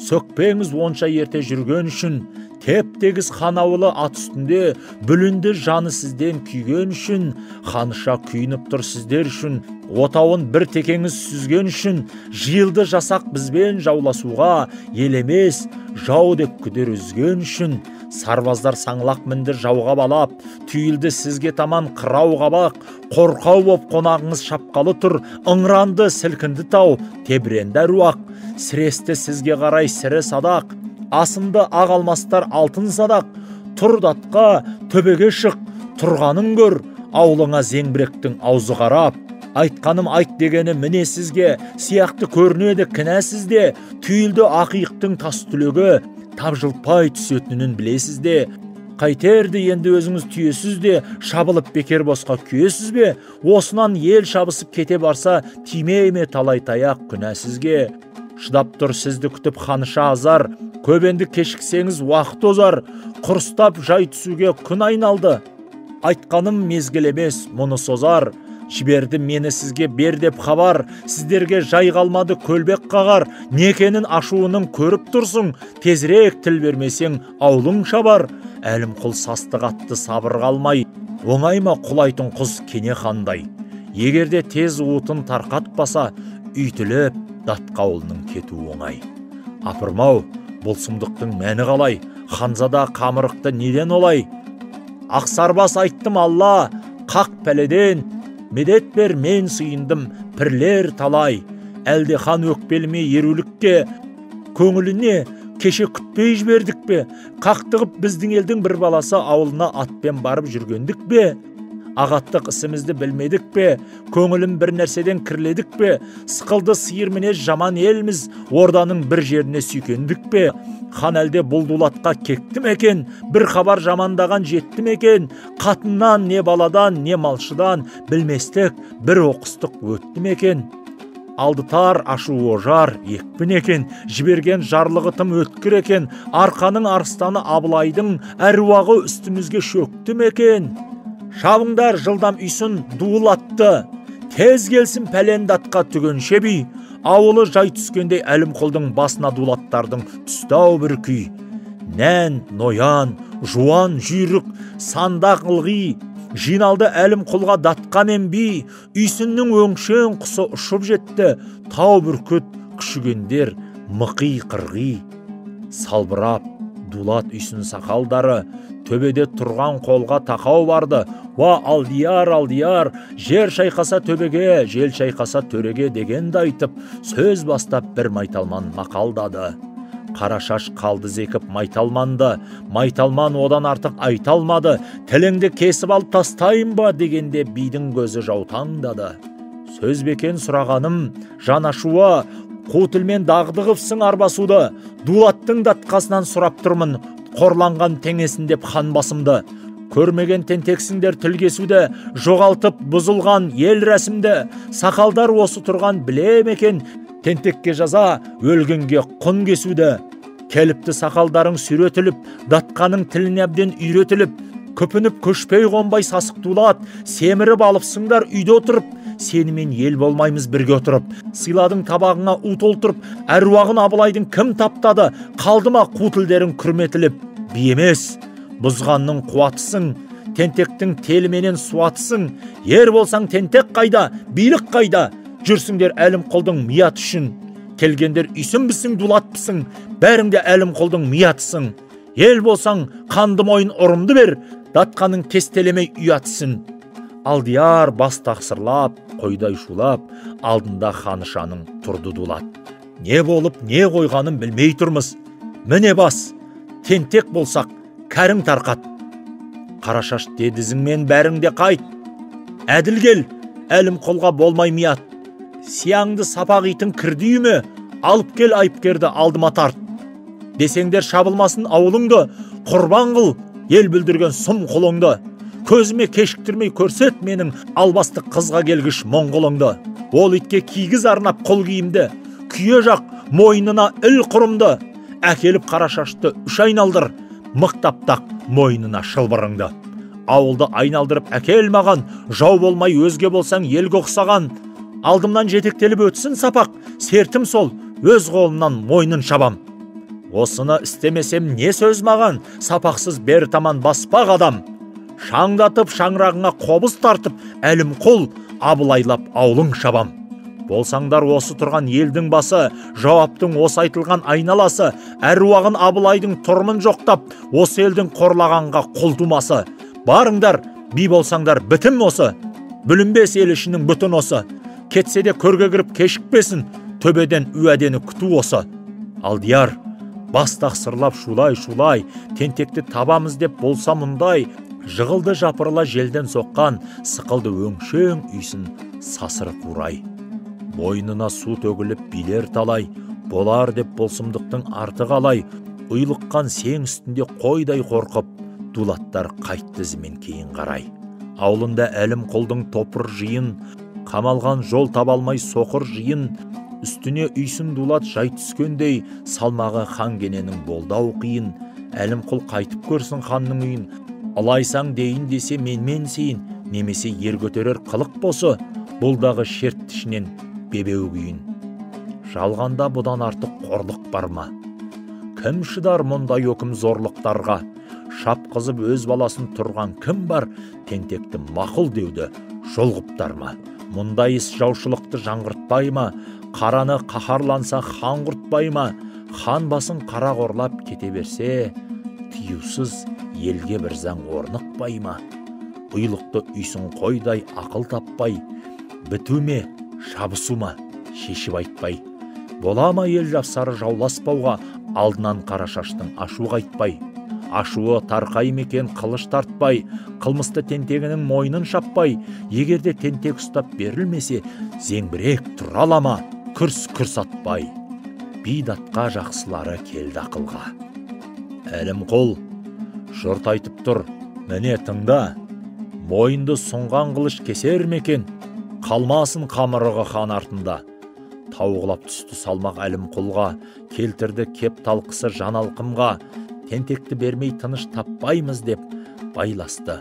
сөкпеңіз онша ерте жүрген үшін, Теп-тегіс хан ауылы ат үстінде, бүлінді жаны сізден күйген үшін, ханша күйініп тұр сіздер үшін, отауын бір текеңіз сүзген үшін, жиылды жасақ бізбен жауласуға, ел емес, жау деп күдер үзген үшін, сарбаздар саңлақ мінді жауға балап, түйілді сізге таман қырау қабақ, қорқау боп қонағыңыз шапқалы тұр, ыңыранды сілкінді тау, тебіренді әруақ, сіресті сізге қарай сірі садақ, асынды ақ алмастар алтын садақ, тұр датқа төбеге шық, тұрғанын көр, аулыңа зеңбіректің аузы қарап, айтқаным айт дегені міне сізге, сияқты көрінеді кінә сізде, түйілді ақиықтың тас түлегі, тапжылтпай түсетінін білесіз де, қайтерді енді өзіңіз түйесіз де, шабылып бекер босқа күйесіз бе, осынан ел шабысып кете барса, тимей ме талай таяқ күнә сізге. Шыдап тұр сізді күтіп ханша азар, көп енді кешіксеңіз уақыт озар, құрыстап жай түсуге күн айналды. Айтқаным мезгіл емес, мұны созар, жіберді мені сізге бер деп хабар, сіздерге жай қалмады көлбек қағар, некенін ашуының көріп тұрсың, тезірек тіл бермесең аулың шабар. Әлімқұл састы қатты сабыр қалмай, оңай ма құлайтын құс кене хандай. Егерде тез уытын тарқатпаса, үйтіліп датқа ауылының кетуі оңай. Апырмау, бұл сұмдықтың мәні қалай, ханзада қамырықты неден олай? Ақсарбас айттым алла, қақ пәледен, медет бер мен сыйындым пірлер талай. Әлде хан өкпелі ме ерулікке, көңіліне кеше күтпей жібердік пе? Қақтығып біздің елдің бір баласы ауылына атпен барып жүргендік пе? Ағаттық ісімізді білмедік пе? Көңілім бір нәрседен кірледік пе? Сықылды сиыр мінез жаман елміз, орданың бір жеріне сүйкендік пе? Хан әлде бұл дулатқа кекті ме екен? Бір хабар жамандаған жетті ме екен? Қатыннан, не баладан, не малшыдан білместік бір оқыстық өтті ме екен? Алды тар, ашу ожар, екпін екен, жіберген жарлығы тым өткір екен, арқаның арыстаны Абылайдың әруағы үстімізге шөкті ме екен? Шабыңдар жылдам үйсін дуылатты, тез келсін пәлен датқа түгенше би, ауылы жай түскендей Әлімқұлдың басына дулаттардың түсті-ау бір күй. Нән, ноян, жуан, жүйрік, сандақ ылғи, жиналды Әлімқұлға датқа мен би, үйсіннің өңшең құсы ұшып жетті, тау бүркіт күшігендер мықи қырғи. Салбырап дулат үйсін сақалдары, төбеде тұрған қолға тақау барды. Уа, алдияр, алдияр, жер шайқаса төбеге, жел шайқаса төреге дегенді айтып, сөз бастап бір майталман мақалдады. Қарашаш қалды зекіп майталманды, майталман одан артық айта алмады. Тіліңді кесіп алып тастайын ба дегенде бидің көзі жаутаңдады. Сөз бекен сұрағаным, жан ашуы, қу тілмен дағды қыпсың арбасуды, дулаттың датқасынан сұрап тұрмын, қорланған теңесін деп хан басымды. Көрмеген тентексіңдер тіл кесуді, жоғалтып бұзылған ел рәсімді, сақалдар осы тұрған біле ме екен, тентекке жаза, өлгенге құн кесуді. Келіпті сақалдарың сүйретіліп, датқаның тіліне әбден үйретіліп, күпініп көшпей қонбай сасық дулат, семіріп алыпсыңдар үйде отырып, сенімен ел болмаймыз бірге отырып. Сыйладың табағыңа у толтырып, әруағын Абылайдың кім таптады, қалды ма қу тілдерің күрметіліп. Би емес, бұзғанның қуатысың, тентектің теліменен суатысың, ер болсаң тентек қайда, билік қайда, жүрсіңдер Әлімқұлдың мият үшін. Келгендер үйсінбісің, дулатпысың, бәрің де Әлімқұлдың миятысың. Ел болсаң қанды мойын ұрымды бер, датқаның кестелемей ұятсın. Алдияр бас тақсырлап, қойдай шулап, алдында ханышаның тұрды дулат. Не болып, не қойғанын білмей тұрмыз. Міне бас, тентек болсақ, кәрің тарқат. Қарашаш дедізіңмен бәрің де қайт. Әділ кел, Әлімқұлға болмай мият. Сияңды сапақ итің кірді үйіме, алып кел айыпкерді алдыма тарт. Десеңдер шабылмасын ауылыңды, құрбан қыл, ел бүлдірген сұм құлыңды. Көзіме кешіктірмей көрсет менің албасты қызға келгіш моңғолыңды. Ол итке кигіз арнап құл киімді, күйе жақ мойнына іл құрымды. Әкеліп қарашашты үш айналдыр, мықтап тақ мойнына шылбырыңды. Ауылды айналдырып әкел маған, жау болмай өзге болсаң елге ұқсаған. Алдымнан жетектеліп өтсін сапақ, сертім сол, өз қолымнан мойнын шабам. Осыны істемесем не сөз маған, сапақсыз бері таман баспақ адам. Шаңдатып шаңырағыңа қобыз тартып, Әлімқұл абылайлап аулың шабам. Болсаңдар осы тұрған елдің басы, жауаптың осы айтылған айналасы, әруағын Абылайдың тұрмын жоқтап, осы елдің қорлағанға құл тумасы. Барыңдар, би болсаңдар бітім осы, бүлінбес ел ішінің бүтін осы. Кетсе де көрге кіріп кешікпесін, төбеден уәдені күту осы. Алдияр, бас тақсырлап шулай-шулай, тентекті табамыз деп болса мұндай, жығылды жапырыла желден соққан, сықылды өңшең үйсін сасыры қурай. Мойнына су төгіліп билер талай, болар деп болсымдықтың арты қалай, ұйлыққан сең үстінде қойдай қорқып, дулаттар қайтты ізімен кейін қарай. Аулында Әлімқұлдың топыр жиын, қамалған жол таба алмай соқыр жиын, үстіне үйсін дулат жай түскендей, салмағы хан Кененің болды-ау қиын. Әлімқұл қайтып көрсін ханның үйін, ылайсаң дейін десе менмен сейін, немесе ер көтерер қылық босы, бұл дағы шертті ішінен бебеу күйін. Жалғанда бұдан артық қорлық бар ма? Кім шыдар мұндай өкім зорлықтарға? Шапқызып өз баласын тұрған кім бар? Тентекті мақұл деуді жолғыптар ма? Мұндай іс жаушылықты жаңғыртпай ма? Қараны қаһарланса хан құртпай ма? Хан басын қара қорлап кете берсе, тиюсыз елге бір заң орнықпай ма? Ұйлықты үйсін қойдай ақыл таппай, біту ме, шабысу ма, шешіп айтпай. Бола ма ел жапсары жауласпауға, алдынан қара шаштың ашу қайтпай. Ашуы тарқай мекен қылыш тартпай, қылмысты тентегінің мойнын шаппай. Егер де тентек ұстап берілмесе, зеңбірек тұра ала ма, күрс-күрс атпай. Бидатқа жақсылары келді ақылға. Әлімқұл, жұрт айтып тұр, міне тыңда, мойынды сұнған қылыш кесер ме екен, қалмасын қамырығы хан артында. Тауғылап түсті салмақ Әлімқұлға, келтірді кеп талқысы жан алқымға, тентекті бермей тыныш таппаймыз деп байласты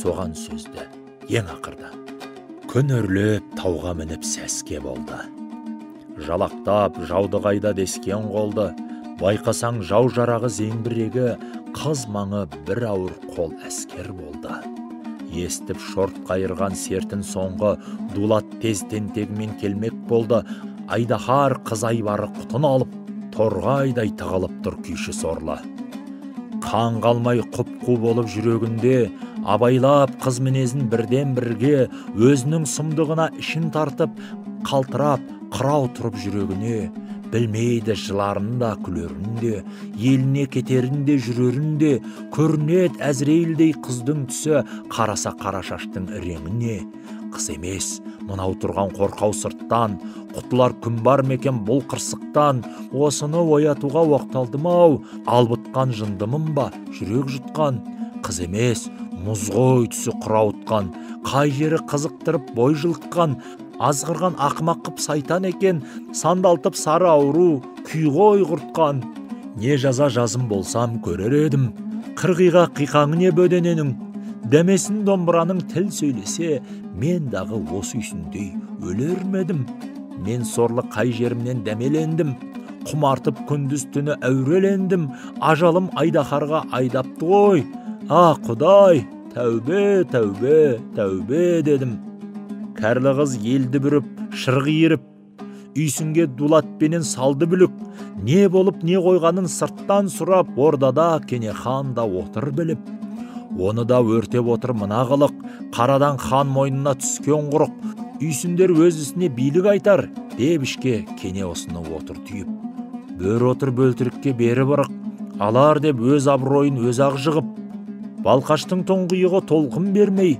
соған сөзді ең ақырда. Күн өрлеп тауға мініп сәске болды. Жалақтап жауды қайда дескен қолды, байқасаң жау жарағы зеңбірегі, қыз маңы бір ауыр қол әскер болды. Естіп шорт қайырған сертін соңғы, дулат тез тентегімен келмек болды. Айдаһар қыз айбары құтын алып, торғайдай тығылып тұр күйші сорлы. Қан қалмай құп-қу болып жүрегінде, абайлап қыз мінезін бірден бірге, өзінің сұмдығына ішін тартып, қалтырап, қырау тұрып жүрегіне, білмейді жыларын да күлерін де, еліне кетерін де жүрерін де, көрінеді Әзірейілдей қыздың түсі, қараса қара шаштың іреңіне. Қыз емес, мынау тұрған қорқау сырттан, құтылар күн бар ма екен бұл қырсықтан, осыны оятуға оқталдым-ау, албытқан жындымын ба, жүрек жұтқан. Қыз емес, мұз ғой түсі қырауытқан, қай жері қызықтырып бой жылытқан, азғырған ақымақ қып сайтан екен, сандалтып сары ауру, күй ғой құртқан. Не жаза жазым болсам көрер едім, қырғиға қиқаңы не бөдененің, дәмесін домбыраның тіл сөйлесе, мен дағы осы үйсіндей өлер ме едім? Мен сорлы қай жерімнен дәмелендім, құмартып күндіз түні әурелендім, ажалым айдаһарға айдапты ғой. А, Құдай, тәубе, тәубе, тәубе дедім. Кәрлі қыз елді бүріп, шырғы еріп, үйсінге дулатпенен салды бүлік, не болып не қойғанын сырттан сұрап, ордада Кенехан да отыр біліп. Оны да өртеп отыр мына қылық, қарадан хан мойнына түскен құрық, үйсіндер өз ісіне билік айтар, деп ішке Кене осыны отыр түйіп. Бөрі отыр бөлтірікке бері бұрық, алар деп өз абыройын өз ақ жығып, Балқаштың тұңғиығы толқын бермей,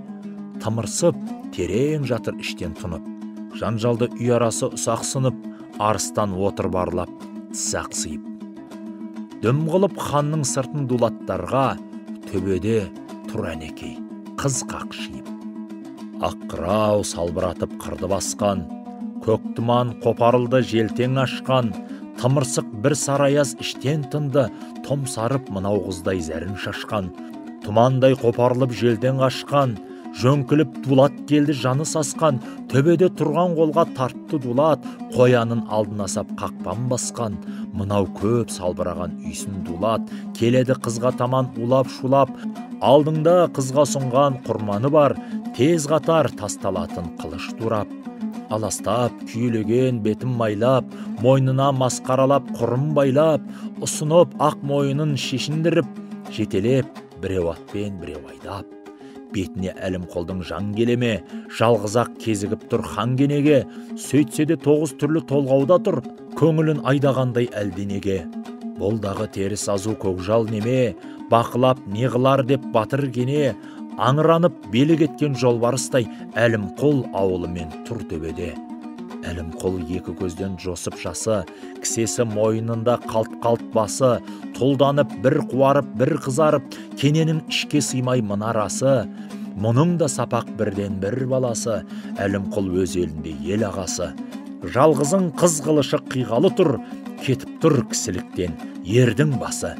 тымырсып, терең жатыр іштен тұнып. Жанжалды үй арасы ұсақ сынып, арыстан отыр барлап, тісі ақсиып. Дүм қылып ханның сыртын дулаттарға, төбеде тұр әнекей, қыз қақшиып. Аққырау салбыратып қырды басқан, көк тұман қопарылды желтең ашқан, тымырсық бір сараяз іштен тынды, томсарып мынау қыздай зәрін шашқан, тұмандай қопарылып желден қашқан, Жөңкіліп Дулат келді жаны сасқан, төбеде тұрған қолға тартты Дулат, қоянын алдына сап қақпан басқан. Мынау көп салбыраған үйсін Дулат, келеді қызға таман улап-шулап, алдыңда қызға ұсынған құрманы бар, тез қатар тасталатын қылыш турап. Аластап, күйелеген бетін майлап, мойнына масқаралап құрым байлап, ұсынып ақ мойынын шешіндіріп, жетелеп, біреу атпен, біреу айдап. Бетіне Әлімқұлдың жан келеме, жалғыз-ақ кезігіп тұр хан кенеге, сөйтсе де 9 түрлі толғауда тұр, көңілін айдағандай әлденеге. Бұл дағы теріс азу көкжал неме, бақылап не қылар деп батыр кене, аңыранып белі кеткен жолбарыстай Әлімқұл ауылымен тұр төбеде. Әлімқұл екі көзден жосып жасы, кісесі мойнында қалт-қалт басы, тұлданып бір қуарып, бір қызарып, кененің ішке сыймай мұнарасы. Мұның да сапақ бірден бір баласы, Әлімқұл өз елінде ел ағасы. Жалғызың қыз қылышы қиғалы тұр, кетіп тұр кісіліктен ердің басы.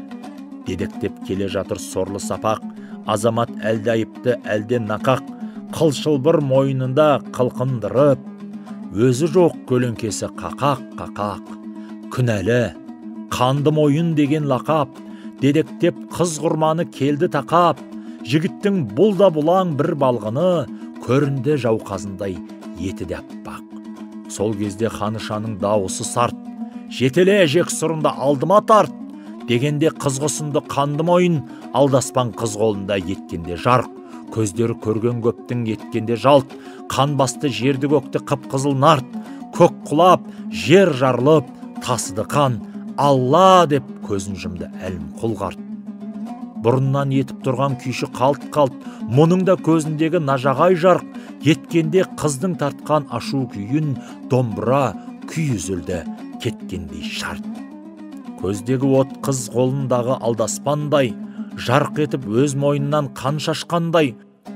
Дедектеп келе жатыр сорлы сапақ, азамат әлде айыпты, әлде нақақ, қыл шылбыр мойнында қылқындырып, өзі жоқ көлеңкесі қақақ-қақақ. Күнәлі, қанды мойын деген лақап, дедектеп қыз құрманы келді тақап, жігіттің бұл да бұлаң бір балғыны, көрінді жауқазындай еті де аппақ. Сол кезде ханышаның дауысы сарт, жетеле жексұрынды алдыма тарт, дегенде қыз құсынды қанды мойын, алдаспан қыз қолында еткенде жарқ, көздері көрген көптің еткенде жалт, қан басты жерді көкті қып-қызыл нарт, көк құлап, жер жарылып, тасыды қан, Алла деп көзін жұмды Әлімқұл қарт. Бұрыннан етіп тұрған күйші қалт-қалт, мұның да көзіндегі нажағай жарқ, еткенде қыздың тартқан ашу күйін, домбыра күй үзілді, кеткендей шарт. Көздегі от қыз қолындағы алдаспандай, жарқ етіп өз мойнынан қан шашқандай,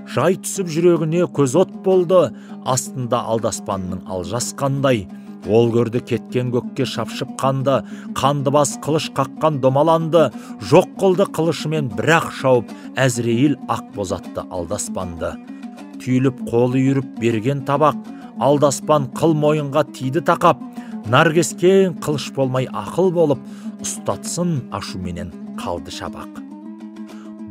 жай түсіп жүрегіне көз от болды, астында алдаспанның алжасқандай. Ол көрді кеткен көкке шапшып қанды, қанды бас қылыш қаққан домаланды, жоқ қылды қылышымен бірақ шауып, Әзірейіл ақ бозатты алдаспанды. Түйіліп қолы үйіріп берген табақ, алдаспан қыл мойынға тиді тақап, наркескен қылыш болмай ақыл болып, ұстатсын ашуменен қалды шабақ.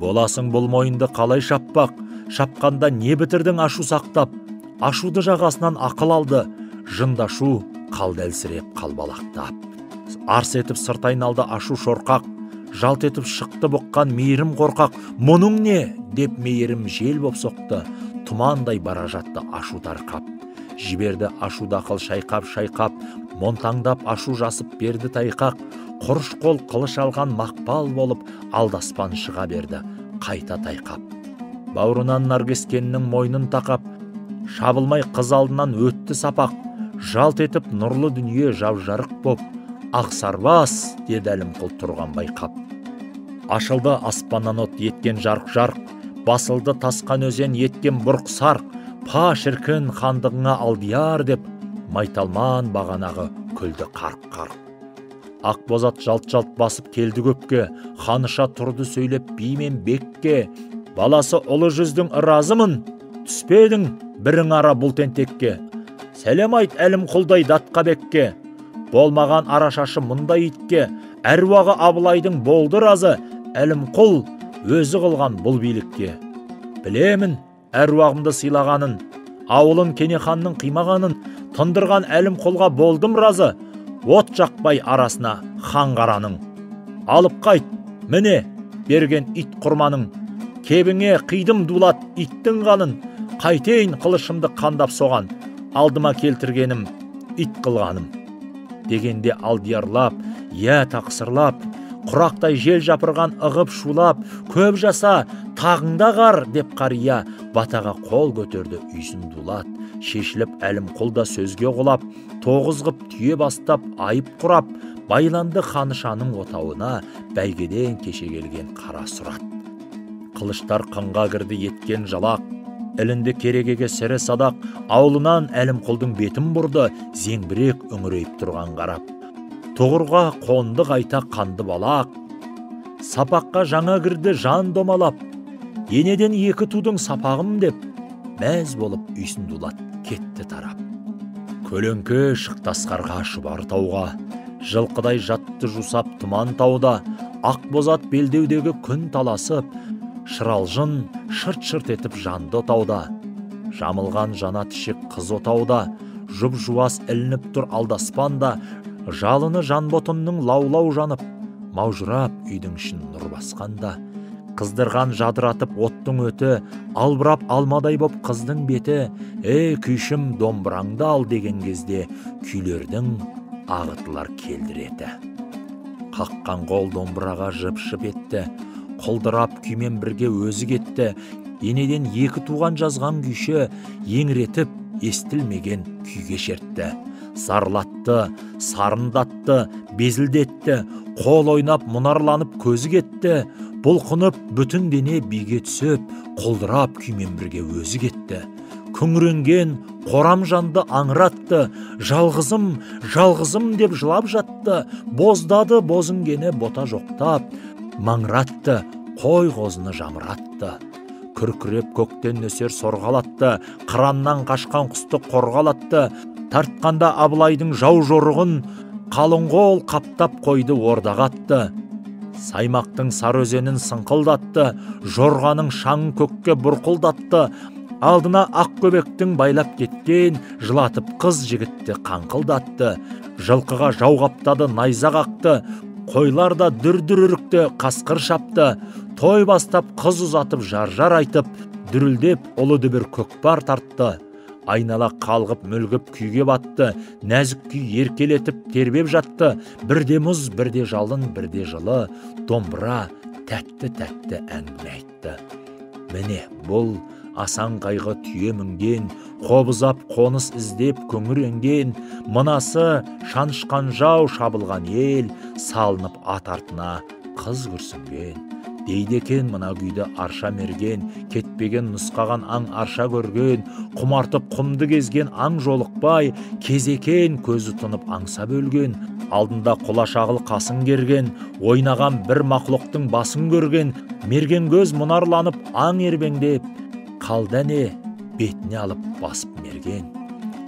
Боласың бұл мойынды қалай шаппақ, шапқанда не бітірдің ашу сақтап, ашуды жағасынан ақыл алды, жындашу қалды әлсіреп қалбалақтап. Арс етіп сырт айналды ашу шорқақ, жалт етіп шықты бұққан мейірім қорқақ, мұның не деп мейірім жел боп соқты, тұмандай бара жатты ашу тарқап. Жіберді ашу дақыл шайқап-шайқап, монтаңдап ашу жасып берді тайқақ, құрыш қол қылыш алған мақпал болып, алдаспан шыға берді қайта тайқап. Бауырынан наркескеннің мойнын тақап, шабылмай қыз алдынан өтті сапақ, жалт етіп нұрлы дүние жап-жарық боп, ақ сарбас деді Әлімқұл тұрған байқап. Ашылды аспаннан от еткен жарқ-жарқ, басылды тасқан өзен еткен бұрқ-сарқ, па шіркін хандығыңа алдияр деп, майталман бағанағы күлді қарқ-қарқ. Ақбозат жалт-жалт басып келді көпке, ханыша тұрды сөйлеп би мен бекке, баласы ұлы жүздің ыразымын, түспедің бірің ара бұл тентекке. Сәлем айт Әлімқұлдай датқа бекке, болмаған арашашы мұндай итке, әруағы Абылайдың болды разы, Әлімқұл өзі қылған бұл билікке. Білемін әруағымды сыйлағанын, ауылын Кенеханның қимағанын, тындырған Әлімқұлға болдым разы, от жақпай арасына хан қараның. Алып қайт, міне берген ит құрманың, кебіңе қидым Дулат иттің қанын, қайтейін қылышымды қандап соған, алдыма келтіргенім ит қылғаным. Дегенде алдиярлап, я тақсырлап, құрақтай жел жапырған ығып шулап, көп жаса, тағыңда қар деп қария, батаға қол көтерді үйсін Дулат. Шешіліп Әлімқұл да сөзге құлап, тоғыз ғып түйе бастап айып құрап, байланды ханышаның отауына бәйгеден кеше келген қара сұрат. Қылыштар қынға кірді еткен жалақ, ілінді керегеге сірі садақ, аулынан Әлімқұлдың бетін бұрды, зеңбірек үңірейіп тұрған қарап. Тұғырға қонды қайта қанды балақ, сапаққа жаңа кірді жан домалап, енеден екі тудың сапағым деп, Мәз болып үйсін дулат кетті тарап. Көлеңке шықты асқарға шұбар тауға, жылқыдай жатты жусап тұман тауда, ақ бозат белдеудегі күн таласып, шыралжын шырт-шырт етіп жанды тауда. Жамылған жанат ішек қыз отауда, жұп-жуас ілініп тұр алдаспанда, жалыны жанботымның лаулау жанып, маужырап үйдің ішін нұр басқанда. Қыздырған жадыратып оттың өті, албырап алмадай боп қыздың беті, «Ей, күйшім, домбыраңды ал» деген кезде күйлердің ағытылар келдіреті. Қаққан қол домбыраға жып-жып етті, құлдырап күймен бірге өзі кетті. Енеден екі туған жазған күйші еңіретіп естілмеген күйге шертті. Зарлатты, сарындатты, безілдетті, қол ойнап мұнарланып көзі кетті. Бұлқынып бүтін дене биге түсіп, құлдырап күймен бірге өзі кетті. Күңіренген қорам жанды аңыратты, жалғызым, жалғызым деп жылап жатты. Боздады бозінгені бота жоқтап, маңыратты, қой қозыны жамыратты. Күркіреп көктен нөсер сорғалатты, қыраннан қашқан құсты қорғалатты. Тартқанда Абылайдың жау жорығын, қалың қол қаптап қойды ордаға атты. Саймақтың сары өзенін сыңқылдатты, жорғаның шаңын көкке бұрқылдатты. Алдына ақ көбектің байлап кеткен, жылатып қыз жігітті қаңқылдатты. Жылқыға жау қаптады, найза қақты, қойлар да дүр-дүр үрікті, қасқыр шапты. Той бастап қыз ұзатып жар-жар айтып, дүрілдеп ұлы дүбір көкпар тартты. Айнала қалғып мүлгіп күйге батты, нәзік күй еркелетіп тербеп жатты. Бірде мұз, бірде жалын, бірде жылы, домбыра тәтті-тәтті әңгіме айтты. Міне бұл асан қайғы түйе мінген, қобызап қоныс іздеп күңіренген, мынасы шанышқан жау шабылған ел, салынып ат артына қыз күрсінген. Дейді екен мына күйді арша мерген, кетпеген нұсқаған аң арша көрген, құмартып құмды кезген аң жолықпай, кезекен көзі тұнып аңсап өлген, алдында құла шағыл қасын керген, ойнаған бір мақлұқтың басын көрген, мерген көз мұнарланып аң ербеңдеп, қалды әне бетіне алып басып мерген.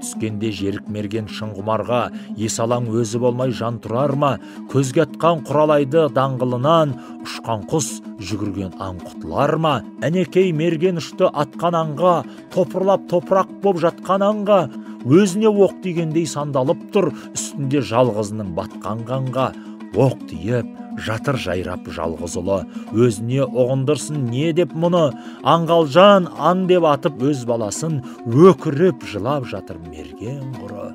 Түскенде жерік мерген шыңғұмарға, есалаң өзі болмай жан тұрар ма? Көзге атқан құралайды даңғылынан, ұшқан құс жүгірген аң құтылар ма? Әнекей мерген ұшты атқан аңға, топырлап топырақ боп жатқан аңға, өзіне оқ тигендей сандалып тұр, үстінде жалғызының батқан қанға. Оқ тиіп, жатыр жайрап жалғыз ұлы, өзіне ұғындырсын не деп мұны, аңғалжан аң деп атып өз баласын, өкіріп жылап жатыр мерген құры.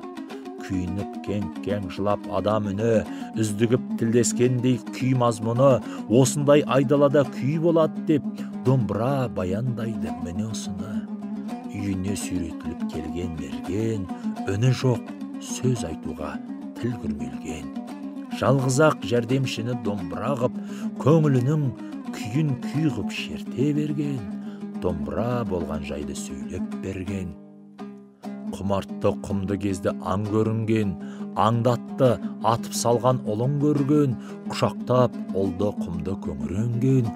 Күйініп кең-кең жылап адам үні, үздігіп тілдескендей күй мазмұны, осындай айдалада күй болады деп, домбыра баяндайды міне осыны. Үйіне сүйретіліп келген мерген, үні жоқ, сөз айтуға тіл күрмелген. Жалғыз-ақ жәрдемшіні домбыра ғып, көңілінің күйін күй ғып шерте берген, домбыра болған жайды сөйлеп берген. Құмартты құмды кезді аң көрінген, аңдатты атып салған ұлын көрген, құшақтап ұлды құмды күңіренген,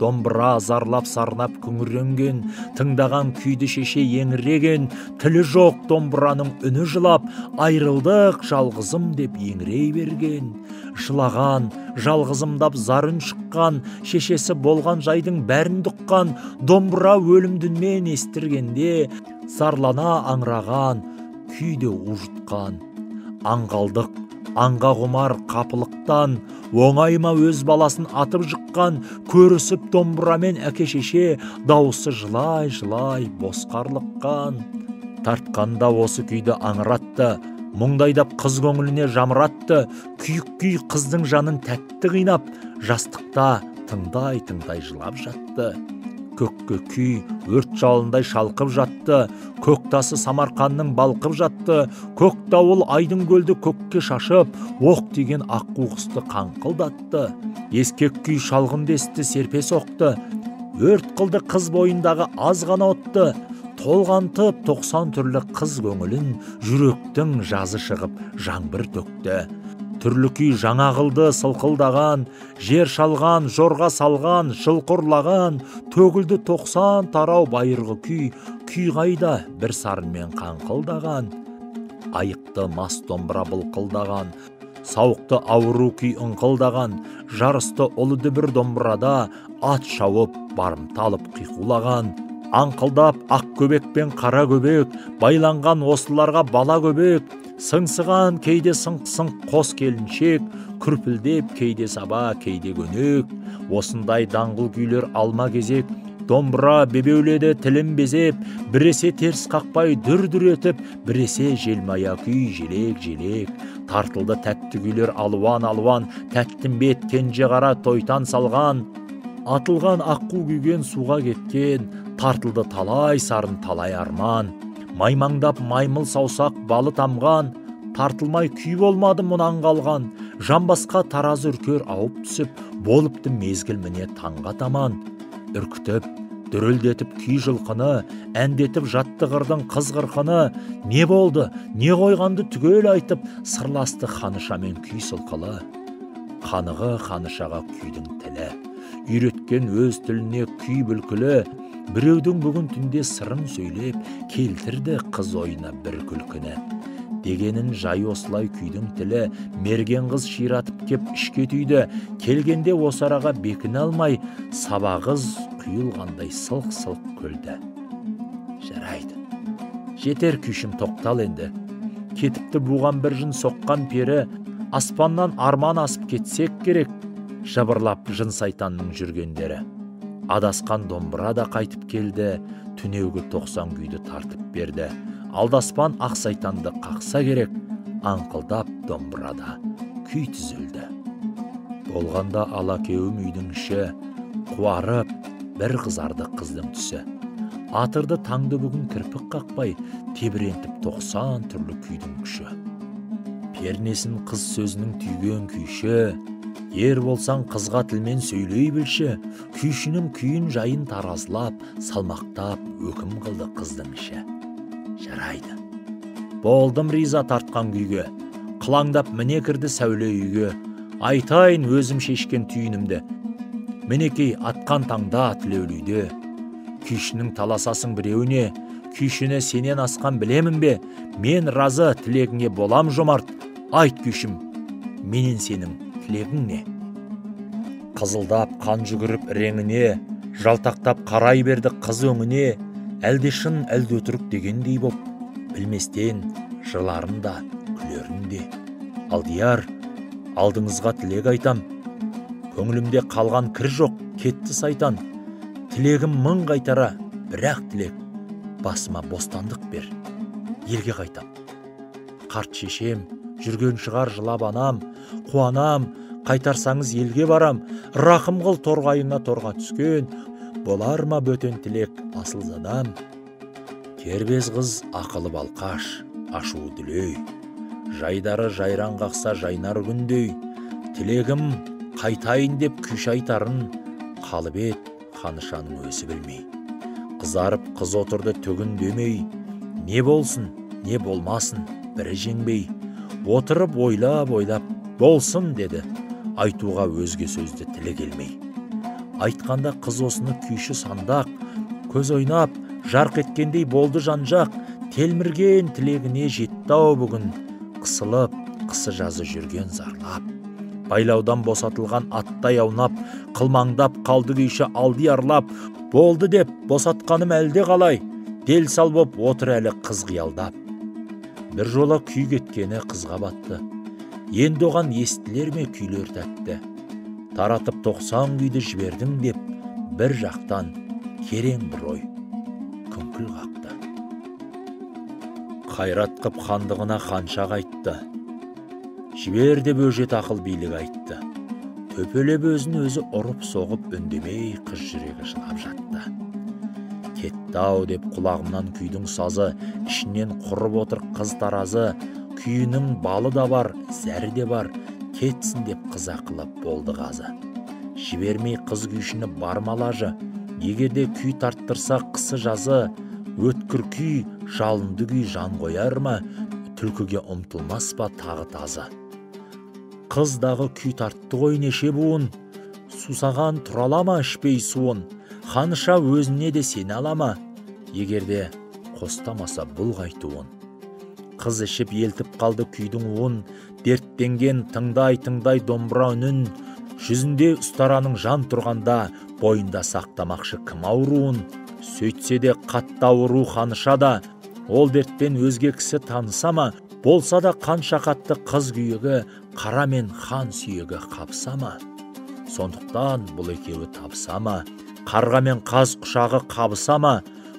домбыра зарлап сарнап күңіренген, тыңдаған күйді шеше еңіреген, тілі жоқ домбыраның үні жылап, айрылдық жалғызым деп еңірей берген. Жылаған, жалғызымдап зарын шыққан, шешесі болған жайдың бәрін тұққан, домбыра өлімдінмен естіргенде, зарлана аңыраған, күйді ұжытқан. Аңғалдық, аңға құмар қапылықтан, оңай ма өз баласын атып жыққан, көрісіп домбырамен әке шеше, дауысы жылай-жылай босқарлыққан. Тартқанда осы күйді аңыратты, мұңдайдап қыз көңіліне жамыратты, күйік күй қыздың жанын тәтті қинап, жастықта тыңдай-тыңдай жылап жатты. Көкке күй өрт жалындай шалқып жатты, көк тасы Самарқанның балқып жатты, көк дауыл айдын көлді көкке шашып, оқ деген аққу құсты қаңқылдатты. Ескек күй шалғын десті серпе соқты, өрт қылды қыз бойындағы аз ғана отты, толғантып 90 түрлі қыз көңілін, жүректің жазы шығып жаңбыр төкті. Түрлі күй жаңа қылды сылқылдаған, жер шалған, жорға салған, жылқы ұрлаған, төгілді 90 тарау байырғы күй, Күй қайда бір сарынмен қаңқылдаған, айықты мас домбыра былқылдаған, сауықты ауру күй ыңқылдаған, жарысты ұлы дүбір домбырада ат шауып барымта алып қиқулаған. Аңқылдап ақ көбек пен қара көбек, байланған осыларға бала көбек, сыңсыған кейде сыңқ-сыңқ қос келіншек, күрпілдеп кейде саба, кейде көнек. Осындай даңғыл күйлер алма кезек, домбыра бебеуледі тілін безеп, біресе теріс қақпай дүр-дүр етіп, біресе желмая күй желек-желек. Тартылды тәтті күйлер алуан-алуан, тәттімбет кенже қара тойтан салған, атылған аққу күйген суға кеткен, тартылды талай сарын талай арман. Маймаңдап маймыл саусақ балы тамған, тартылмай күй болмады мұнан қалған. Жамбасқа таразы үркер ауып түсіп, болыпты мезгіл міне таңға таман. Үркітіп, дүрілдетіп күй жылқыны, әндетіп жатты қырдың қыз қырқыны. Не болды, не қойғанды түгел айтып, сырласты ханышамен күй сылқылы. Қанығы ханышаға күйдің тілі, үйреткен өз тіліне күй бүлкілі. Біреудің бүгін түнде сырын сөйлеп, келтірді қыз ойына бір күлкіні. Дегенін жай осылай күйдің тілі, мерген қыз ширатып кеп ішке түйді. Келгенде осы араға бекіне алмай, саба қыз құйылғандай сылқ-сылқ күлді. Жарайды, жетер күйшім тоқтал енді. Кетіпті буған бір жын соққан пері, аспаннан арман асып кетсек керек, жабырлап жын сайтанның жүргендері. Адасқан домбыра да қайтып келді, түнеугі 90 күйді тартып берді. Алдаспан ақ сайтанды қақса керек, аңқылдап домбырада күй түзілді. Болғанда алакеуім үйдің іші, қуарып бір қызарды қыздың түсі. Атырды таңды бүгін кірпік қақпай, тебірентіп 90 түрлі күйдің күші. Пернесін қыз сөзінің түйген күйші, ер болсаң қызға тілмен сөйлей білші, күйшінің күйін жайын таразылап, салмақтап өкім қылды қыздың іші. Жарайды, болдым риза тартқан күйге, қылаңдап міне кірді сәуле үйге. Айтайын өзім шешкен түйінімді, мінекей атқан таңда тілеулі үйде. Күйшінің таласасың біреуіне, күйшіні сенен асқан білемін бе? Мен разы тілегіңе болам жомарт, айт күйшім, менен сенің тілегің не? Қызылдап қан жүгіріп реңіне, жалтақтап қарай берді қыз өңіне. Әлде шын, әлде өтірік дегендей боп, білместен жыларын да, күлерін де. Алдияр, алдыңызға тілек айтам, көңілімде қалған кір жоқ, кетті сайтан. Тілегім мың қайтара, бірақ тілек, басыма бостандық бер, елге қайтам. Қарт шешем, жүрген шығар жылап анам, қуанам, қайтарсаңыз елге барам. Рақым қыл торғайыңа торға түскен, болар ма бөтен тілек асылзадам? Кербез қыз ақылы балқаш, ашуы дүлей, жайдары жайран қақса жайнар күндей. Тілегім қайтайын деп күйші айтарын, қалып ет ханышаның өзі білмей. Қызарып қыз отырды түгін демей, не болсын, не болмасын бірі жеңбей. Отырып ойлап-ойлап болсын деді, айтуға өзге сөзді тілі келмей. Айтқанда қыз осыны күйші сандақ, көз ойнап, жарқ еткендей болды жан-жақ. Телмірген тілегіне жетті-ау бүгін, қысылып, қысы жазы жүрген зарлап. Байлаудан босатылған аттай аунап, қылмаңдап қалды күйші алдиярлап. Болды деп босатқаным әлде қалай, дел сал боп отыр әлі қыз қиялдап. Бір жола күй кеткені қызға батты, енді оған естілер ме күйлер тәтті. Таратып 90 күйді жібердің деп, бір жақтан керең бір ой күңкіл қақты. Қайрат қып хандығына ханша қайтты, жібер деп өжет ақыл билік айтты. Төпелеп өзін өзі ұрып соғып, үндемей қыз жүрегі жылап жатты. Кетті-ау деп құлағымнан күйдің сазы, ішінен құрып отыр қыз таразы. Күйінің балы да бар, зәрі де бар, кетсін деп қыз ақылы болды қазы. Жібермей қыз күйшіні бар малажы, егерде күй тарттырса қысы жазы. Өткір күй, жалынды күй жан қояр ма, түлкіге ұмтылмас па тағы тазы. Қыз дағы күй тартты ғой неше буын, сусаған тұра ала ма ішпей суын. Ханша өзіне де сене ала ма, егерде Қостамаса бұл қайтуын. Қыз ішіп елтіп қалды күйдің уын, дерттенген тыңдай-тыңдай домбыра үнін, жүзінде ұстараның жан тұрғанда, бойында сақтамақшы кім ауруын. Сөйтсе де қатты ауру Ханыша да, ол дертпен өзге кісі таныса ма, болса да қанша қатты қыз күйегі, қара мен хан сүйегі қабыса ма? Сондықтан бұл екеуі табыса ма, қарға мен қаз құшағы қабыса ма,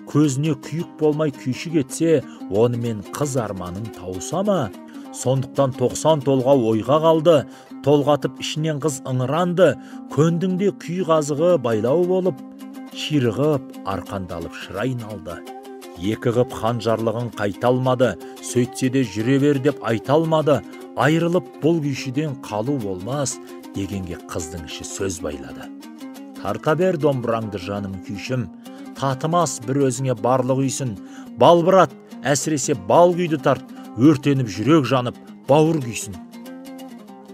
көзіне күйік болмай күйші кетсе, онымен қыз арманын тауыса ма? Сондықтан 90 толғау ойға қалды, толғатып ішінен қыз ыңыранды, көндің де күй қазығы байлау болып, ширығып, арқандалып шырайын алды. Екі ғып хан жарлығын қайта алмады, сөйтсе де жүре бер деп айта алмады, айырылып бұл күйшіден қалу болмас дегенге қыздың іші сөз байлады. Тарта бер домбыраңды жаным күйшім, татымас бір өзіңе барлық үйсін, балбырат, әсіресе бал күйді тарт, өртеніп жүрек жанып, бауыр күйсін.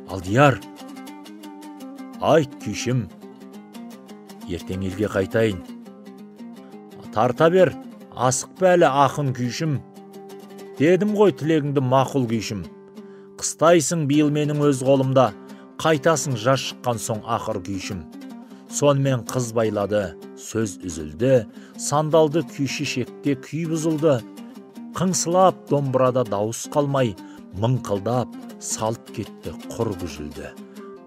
Алдияр, айт күйшім, ертең елге қайтайын. Тарта бер, асықпа әлі ақын күйшім, дедім ғой тілегіңді мақұл күйшім. Қыстайсың биыл менің өз қолымда, қайтасың жаз шыққан соң ақыр күйшім. Сонымен қыз байлады, сөз үзілді, сандалды күйші шекте күй бұзылды. Қыңсылап домбырада дауыс қалмай, мыңқылдап салып кетті құр гүжілді.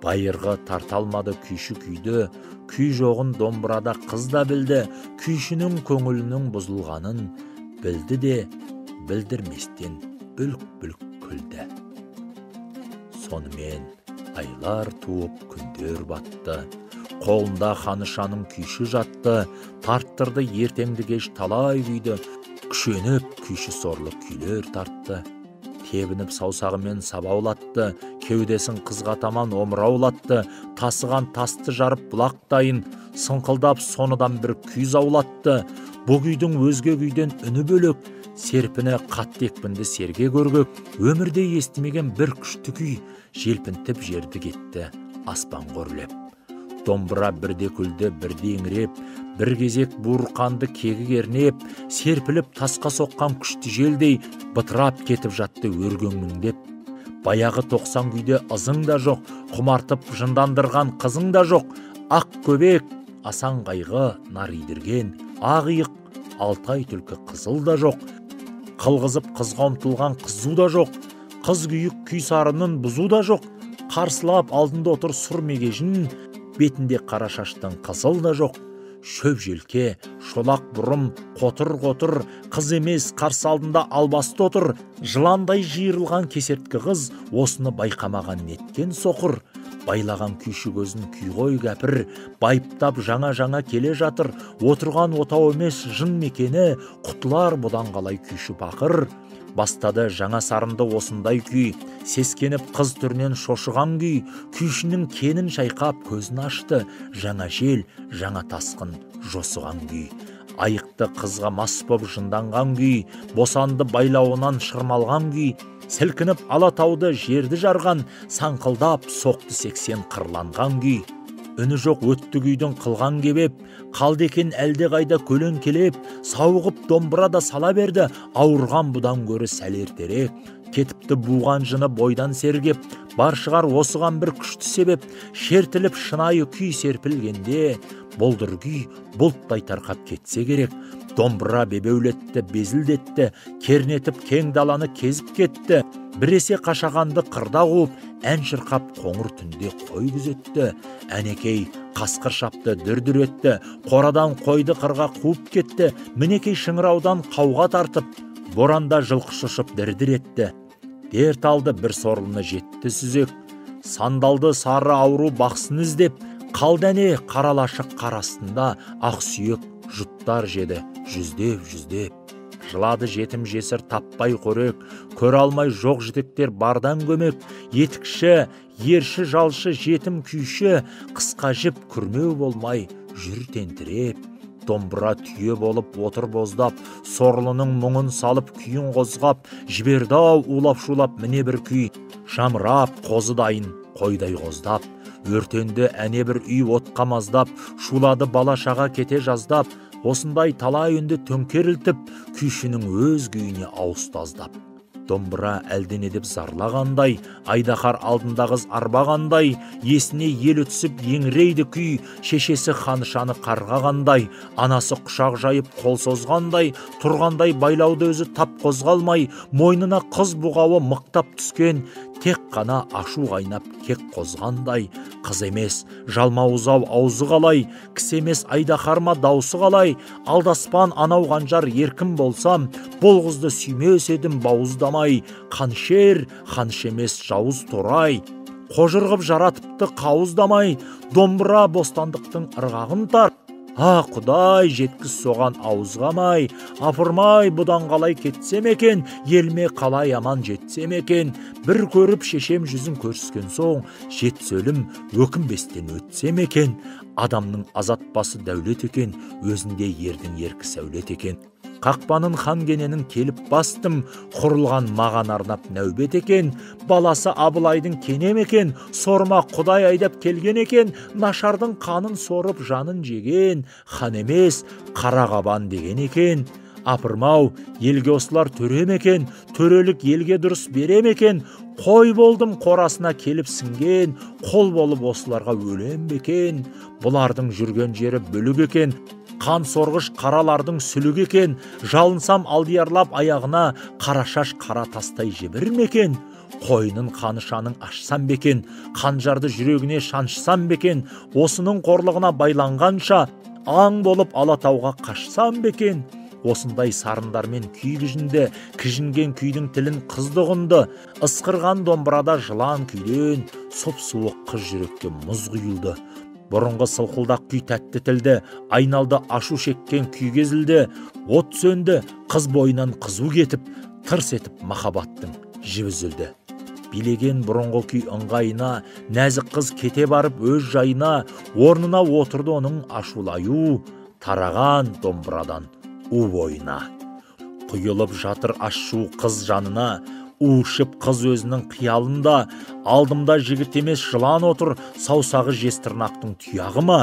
Байырғы тарта алмады күйші күйді, күй жоғын домбырада қыз да білді, күйшінің көңілінің бұзылғанын білді де, білдірместен бүлк-бүлк күлді. Сонымен айлар туып күндер батты, қолында Ханышаның күйші жатты, тарттырды ертеңді кеш талай күйді, күшеніп күйші сорлы күйлер тартты. Тебініп саусағымен сабаулатты, кеудесін қызға таман омыраулатты, тасыған тасты жарып бұлақтайын, сыңқылдап соныдан бір күй заулатты. Бұл күйдің өзге күйден үні бөлек, серпіні қатты екпінді серге көргек, өмірде естімеген бір күшті күй, желпінтіп жерді кетті аспанға өрлеп. Домбыра бірде күлді, бірде еңіреп, бір кезек буырқанды кегі кернеп, серпіліп тасқа соққан күшті желдей, бытырап кетіп жатты өргөңміңдеп. Баяғы 90 күйде ызың да жоқ, құмартып жындандырған қызың да жоқ, ақ көбек, асан қайғы нар идірген, ақ иық, алтай түлкі қызыл да жоқ, қылғызып қызға ұмтылған қызу да жоқ, қыз күйік күй сарынын бұзу да жоқ, қарсылап алдында отыр сұр мегежін, бетінде қара шаштың қызыл да жоқ, шөп желке, шолақ бұрым, қотыр-қотыр, қыз емес қарсы алдында албасты отыр, жыландай жиырылған кесерткі қыз, осыны байқамаған неткен соқыр, байлаған күйші көзін күйғой кәпір, байыптап жаңа-жаңа келе жатыр, отырған отау емес жын мекені, құтылар бұдан қалай күйші пақыр. Бастады жаңа сарынды осындай күй, сескеніп қыз түрінен шошыған күй, күйшінің кенін шайқап көзін ашты, жаңа жел, жаңа тасқын жосыған күй. Айықты қызға мас боп жынданған күй, босанды байлауынан шырмалған күй, сілкініп Алатауды жерді жарған, саңқылдап соқты 80 қырланған күй. Үні жоқ өтті күйдің қылған кебеп, қалды екен әлде қайда көлеңкелеп, сауығып домбыра да сала берді, ауырған бұдан гөрі сәл ертерек. Кетіпті буған жыны бойдан сергеп, бар шығар осыған бір күшті себеп, шертіліп шынайы күй серпілгенде, бұлдыр күй бұлттай тарқап кетсе керек. Домбыра бебеулетті, безілдетті, кернетіп кең даланы кезіп кетті. Біресе қашағанды қырда қуып, ән шырқап қоңыр түнде қой күзетті. Әнекей қасқыр шапты, дүр-дүр етті, қорадан қойды қырға қуып кетті. Мінекей шыңыраудан қауға тартып, боранда жылқы шошып дір-дір етті. Дерт алды бір сорлыны жетті сүзек, сандалды сары ауру бақсын іздеп, қалды әне қаралашық қар астында ақ сүйек жұттар жеді жүздеп-жүздеп. Жылады жетім жесір таппай қорек, көре алмай жоқ жітектер бардан көмек, етікші, ерші, жалшы, жетім күйші, қысқа жіп күрмеу болмай жүр тентіреп. Домбыра түйе болып отыр боздап, сорлының мұңын салып күйін қозғап, жіберді-ау улап-шулап міне бір күй, жамырап қозыдайын қойдай қоздап, өртенді әне бір үй отқа маздап, шулады бала шаға кете жаздап, Осындай талай үнді төңкерілтіп, күйшінің өз күйіне ауысты аздап. Домбыра әлдене деп зарлағандай, айдаһар алдында қыз арбағандай, есіне елі түсіп еңірейді күй, шешесі ханшаны қарғағандай, анасы құшақ жайып қол созғандай, тұрғандай байлауды өзі тап қозғалмай, мойнына қыз бұғауы мықтап түскен, тек қана ашу қайнап кек қозғандай. Қыз емес, жалмауыз-ау аузы қалай, кісі емес айдаһар ма даусы қалай, алдаспан анау қанжар еркін болсам, бұл қызды сүймес едім бауыздамай, қаншер, қанша емес жауыз торай, қожыр ғып жаратыпты қауыздамай, домбыра бостандықтың ырғағын тар. А, Құдай, жеткіз соған ауызға май, апырмай, бұдан қалай кетсем екен, елме қалай аман жетсем екен, бір көріп шешем жүзін көріскен соң, жетсөлім өкінбестен өтсем екен, адамның азат басы дәулет екен, өзінде ердің еркі сәулет екен. Қақпанын хан кененің келіп бастым, құрылған маған арнап нәубет екен, баласы Абылайдың кенем екен, сорма Құдай айдап келген екен, нашардың қанын сорып жанын жеген, хан емес, қара қабан деген екен. Апырмау, елге осылар төрем екен, төрелік елге дұрыс берем екен, қой болдым қорасына келіп сіңген, қол болып осыларға өлем бекен, бұлардың жүрген жері бүлік екен, қан сорғыш қаралардың сүлігі екен, жалынсам алдиярлап аяғына, қара шаш қара тастай жібір ме екен, қойнын қанышаның ашсам бекен, қанжарды жүрегіне шаншсам бекен, осының қорлығына байланғанша, аң болып Алатауға қашсам бекен. Осындай сарындармен күй кіжінді, кіжінген күйдің тілін қызды ұғынды, ысқырған домбырада жылан күйден, сұп-суық қыз жүрекке мұз құйылды. Бұрынғы сылқылдақ күй тәтті тілді, айналды ашу шеккен күй кезілді, от сөнді, қыз бойынан қызу кетіп, тырс етіп махаббаттың жібі үзілді. Билеген бұрынғы күй ыңғайына, нәзік қыз кете барып өз жайына, орнына отырды оның ашулаю, тараған домбырадан у бойына. Құйылып жатыр ашу қыз жанына, у ішіп қыз өзінің қиялында, алдымда жігіт емес жылан отыр, саусағы жез тырнақтың тұяғы ма,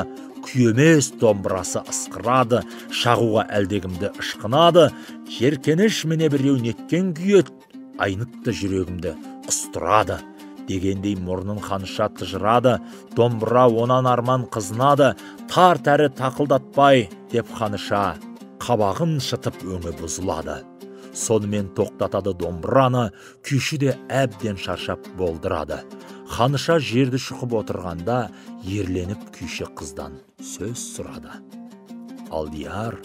күй емес домбырасы ысқырады, шағуға әлдегімді ышқынады, жеркеніш міне біреу неткен күй еді, айнытты жүрегімді құстырады. Дегендей мұрнын ханша тыжырады, домбыра онан арман қызынады, тар тәрі тақылдатпай деп ханыша, қабағын шытып өңі бұзылады. Сонымен тоқтатады домбыраны, күйші де әбден шаршап болдырады. Ханыша жерді шұқып отырғанда, ерленіп күйші қыздан сөз сұрады. Алдияр,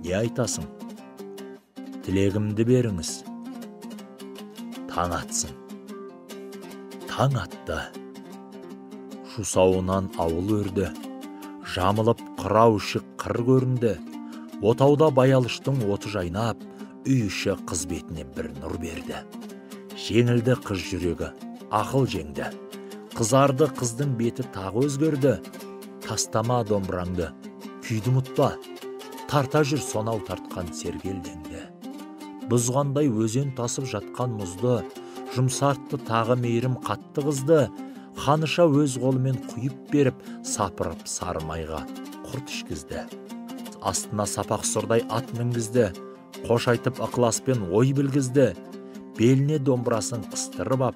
не айтасың? Тілегімді беріңіз. Таң атсын. Таң атты. Жусауынан ауыл өрді. Жамылып қырау іші қыр көрінді. Отауда баялыштың оты жайнап, үй іші қыз бетіне бір нұр берді. Жеңілді қыз жүрегі, ақыл жеңді. Қызарды қыздың беті тағы өзгерді. Тастама домбыраңды, күйді ұмытпа, тарта жүр сонау тартқан сергелдеңді. Бұзғандай өзен тасып жатқан мұзды, жұмсартты тағы мейірім қатты қызды. Ханыша өз қолымен құйып беріп, сапырып сары майға құрт ішкізді. Астына сапақ сұрдай ат мінгізді, қош айтып ықыласпен ой білгізді. Беліне домбырасын қыстырып ап,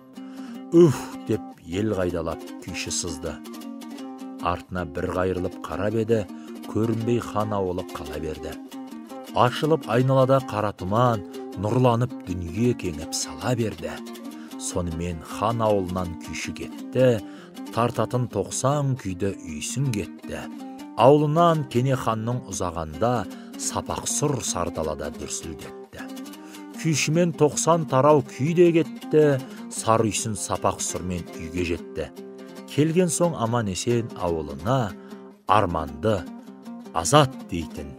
үф деп ел қайдалап күйші сызды. Артына бір қайырылып қарап еді, көрінбей хан ауылы қала берді. Ашылып айналада қара тұман, нұрланып дүние кеңіп сала берді. Сонымен хан ауылынан күйші кетті, тартатын 90 күйді үйсін кетті. Ауылынан Кене ханның ұзағанда, сапақ сұр сардалада дүрсілдетті. Күйшімен 90 тарау күй де кетті, сары үйсін сапақ сұрмен үйге жетті. Келген соң аман есен ауылына, арманды азат дейтін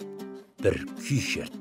бір күй шертті.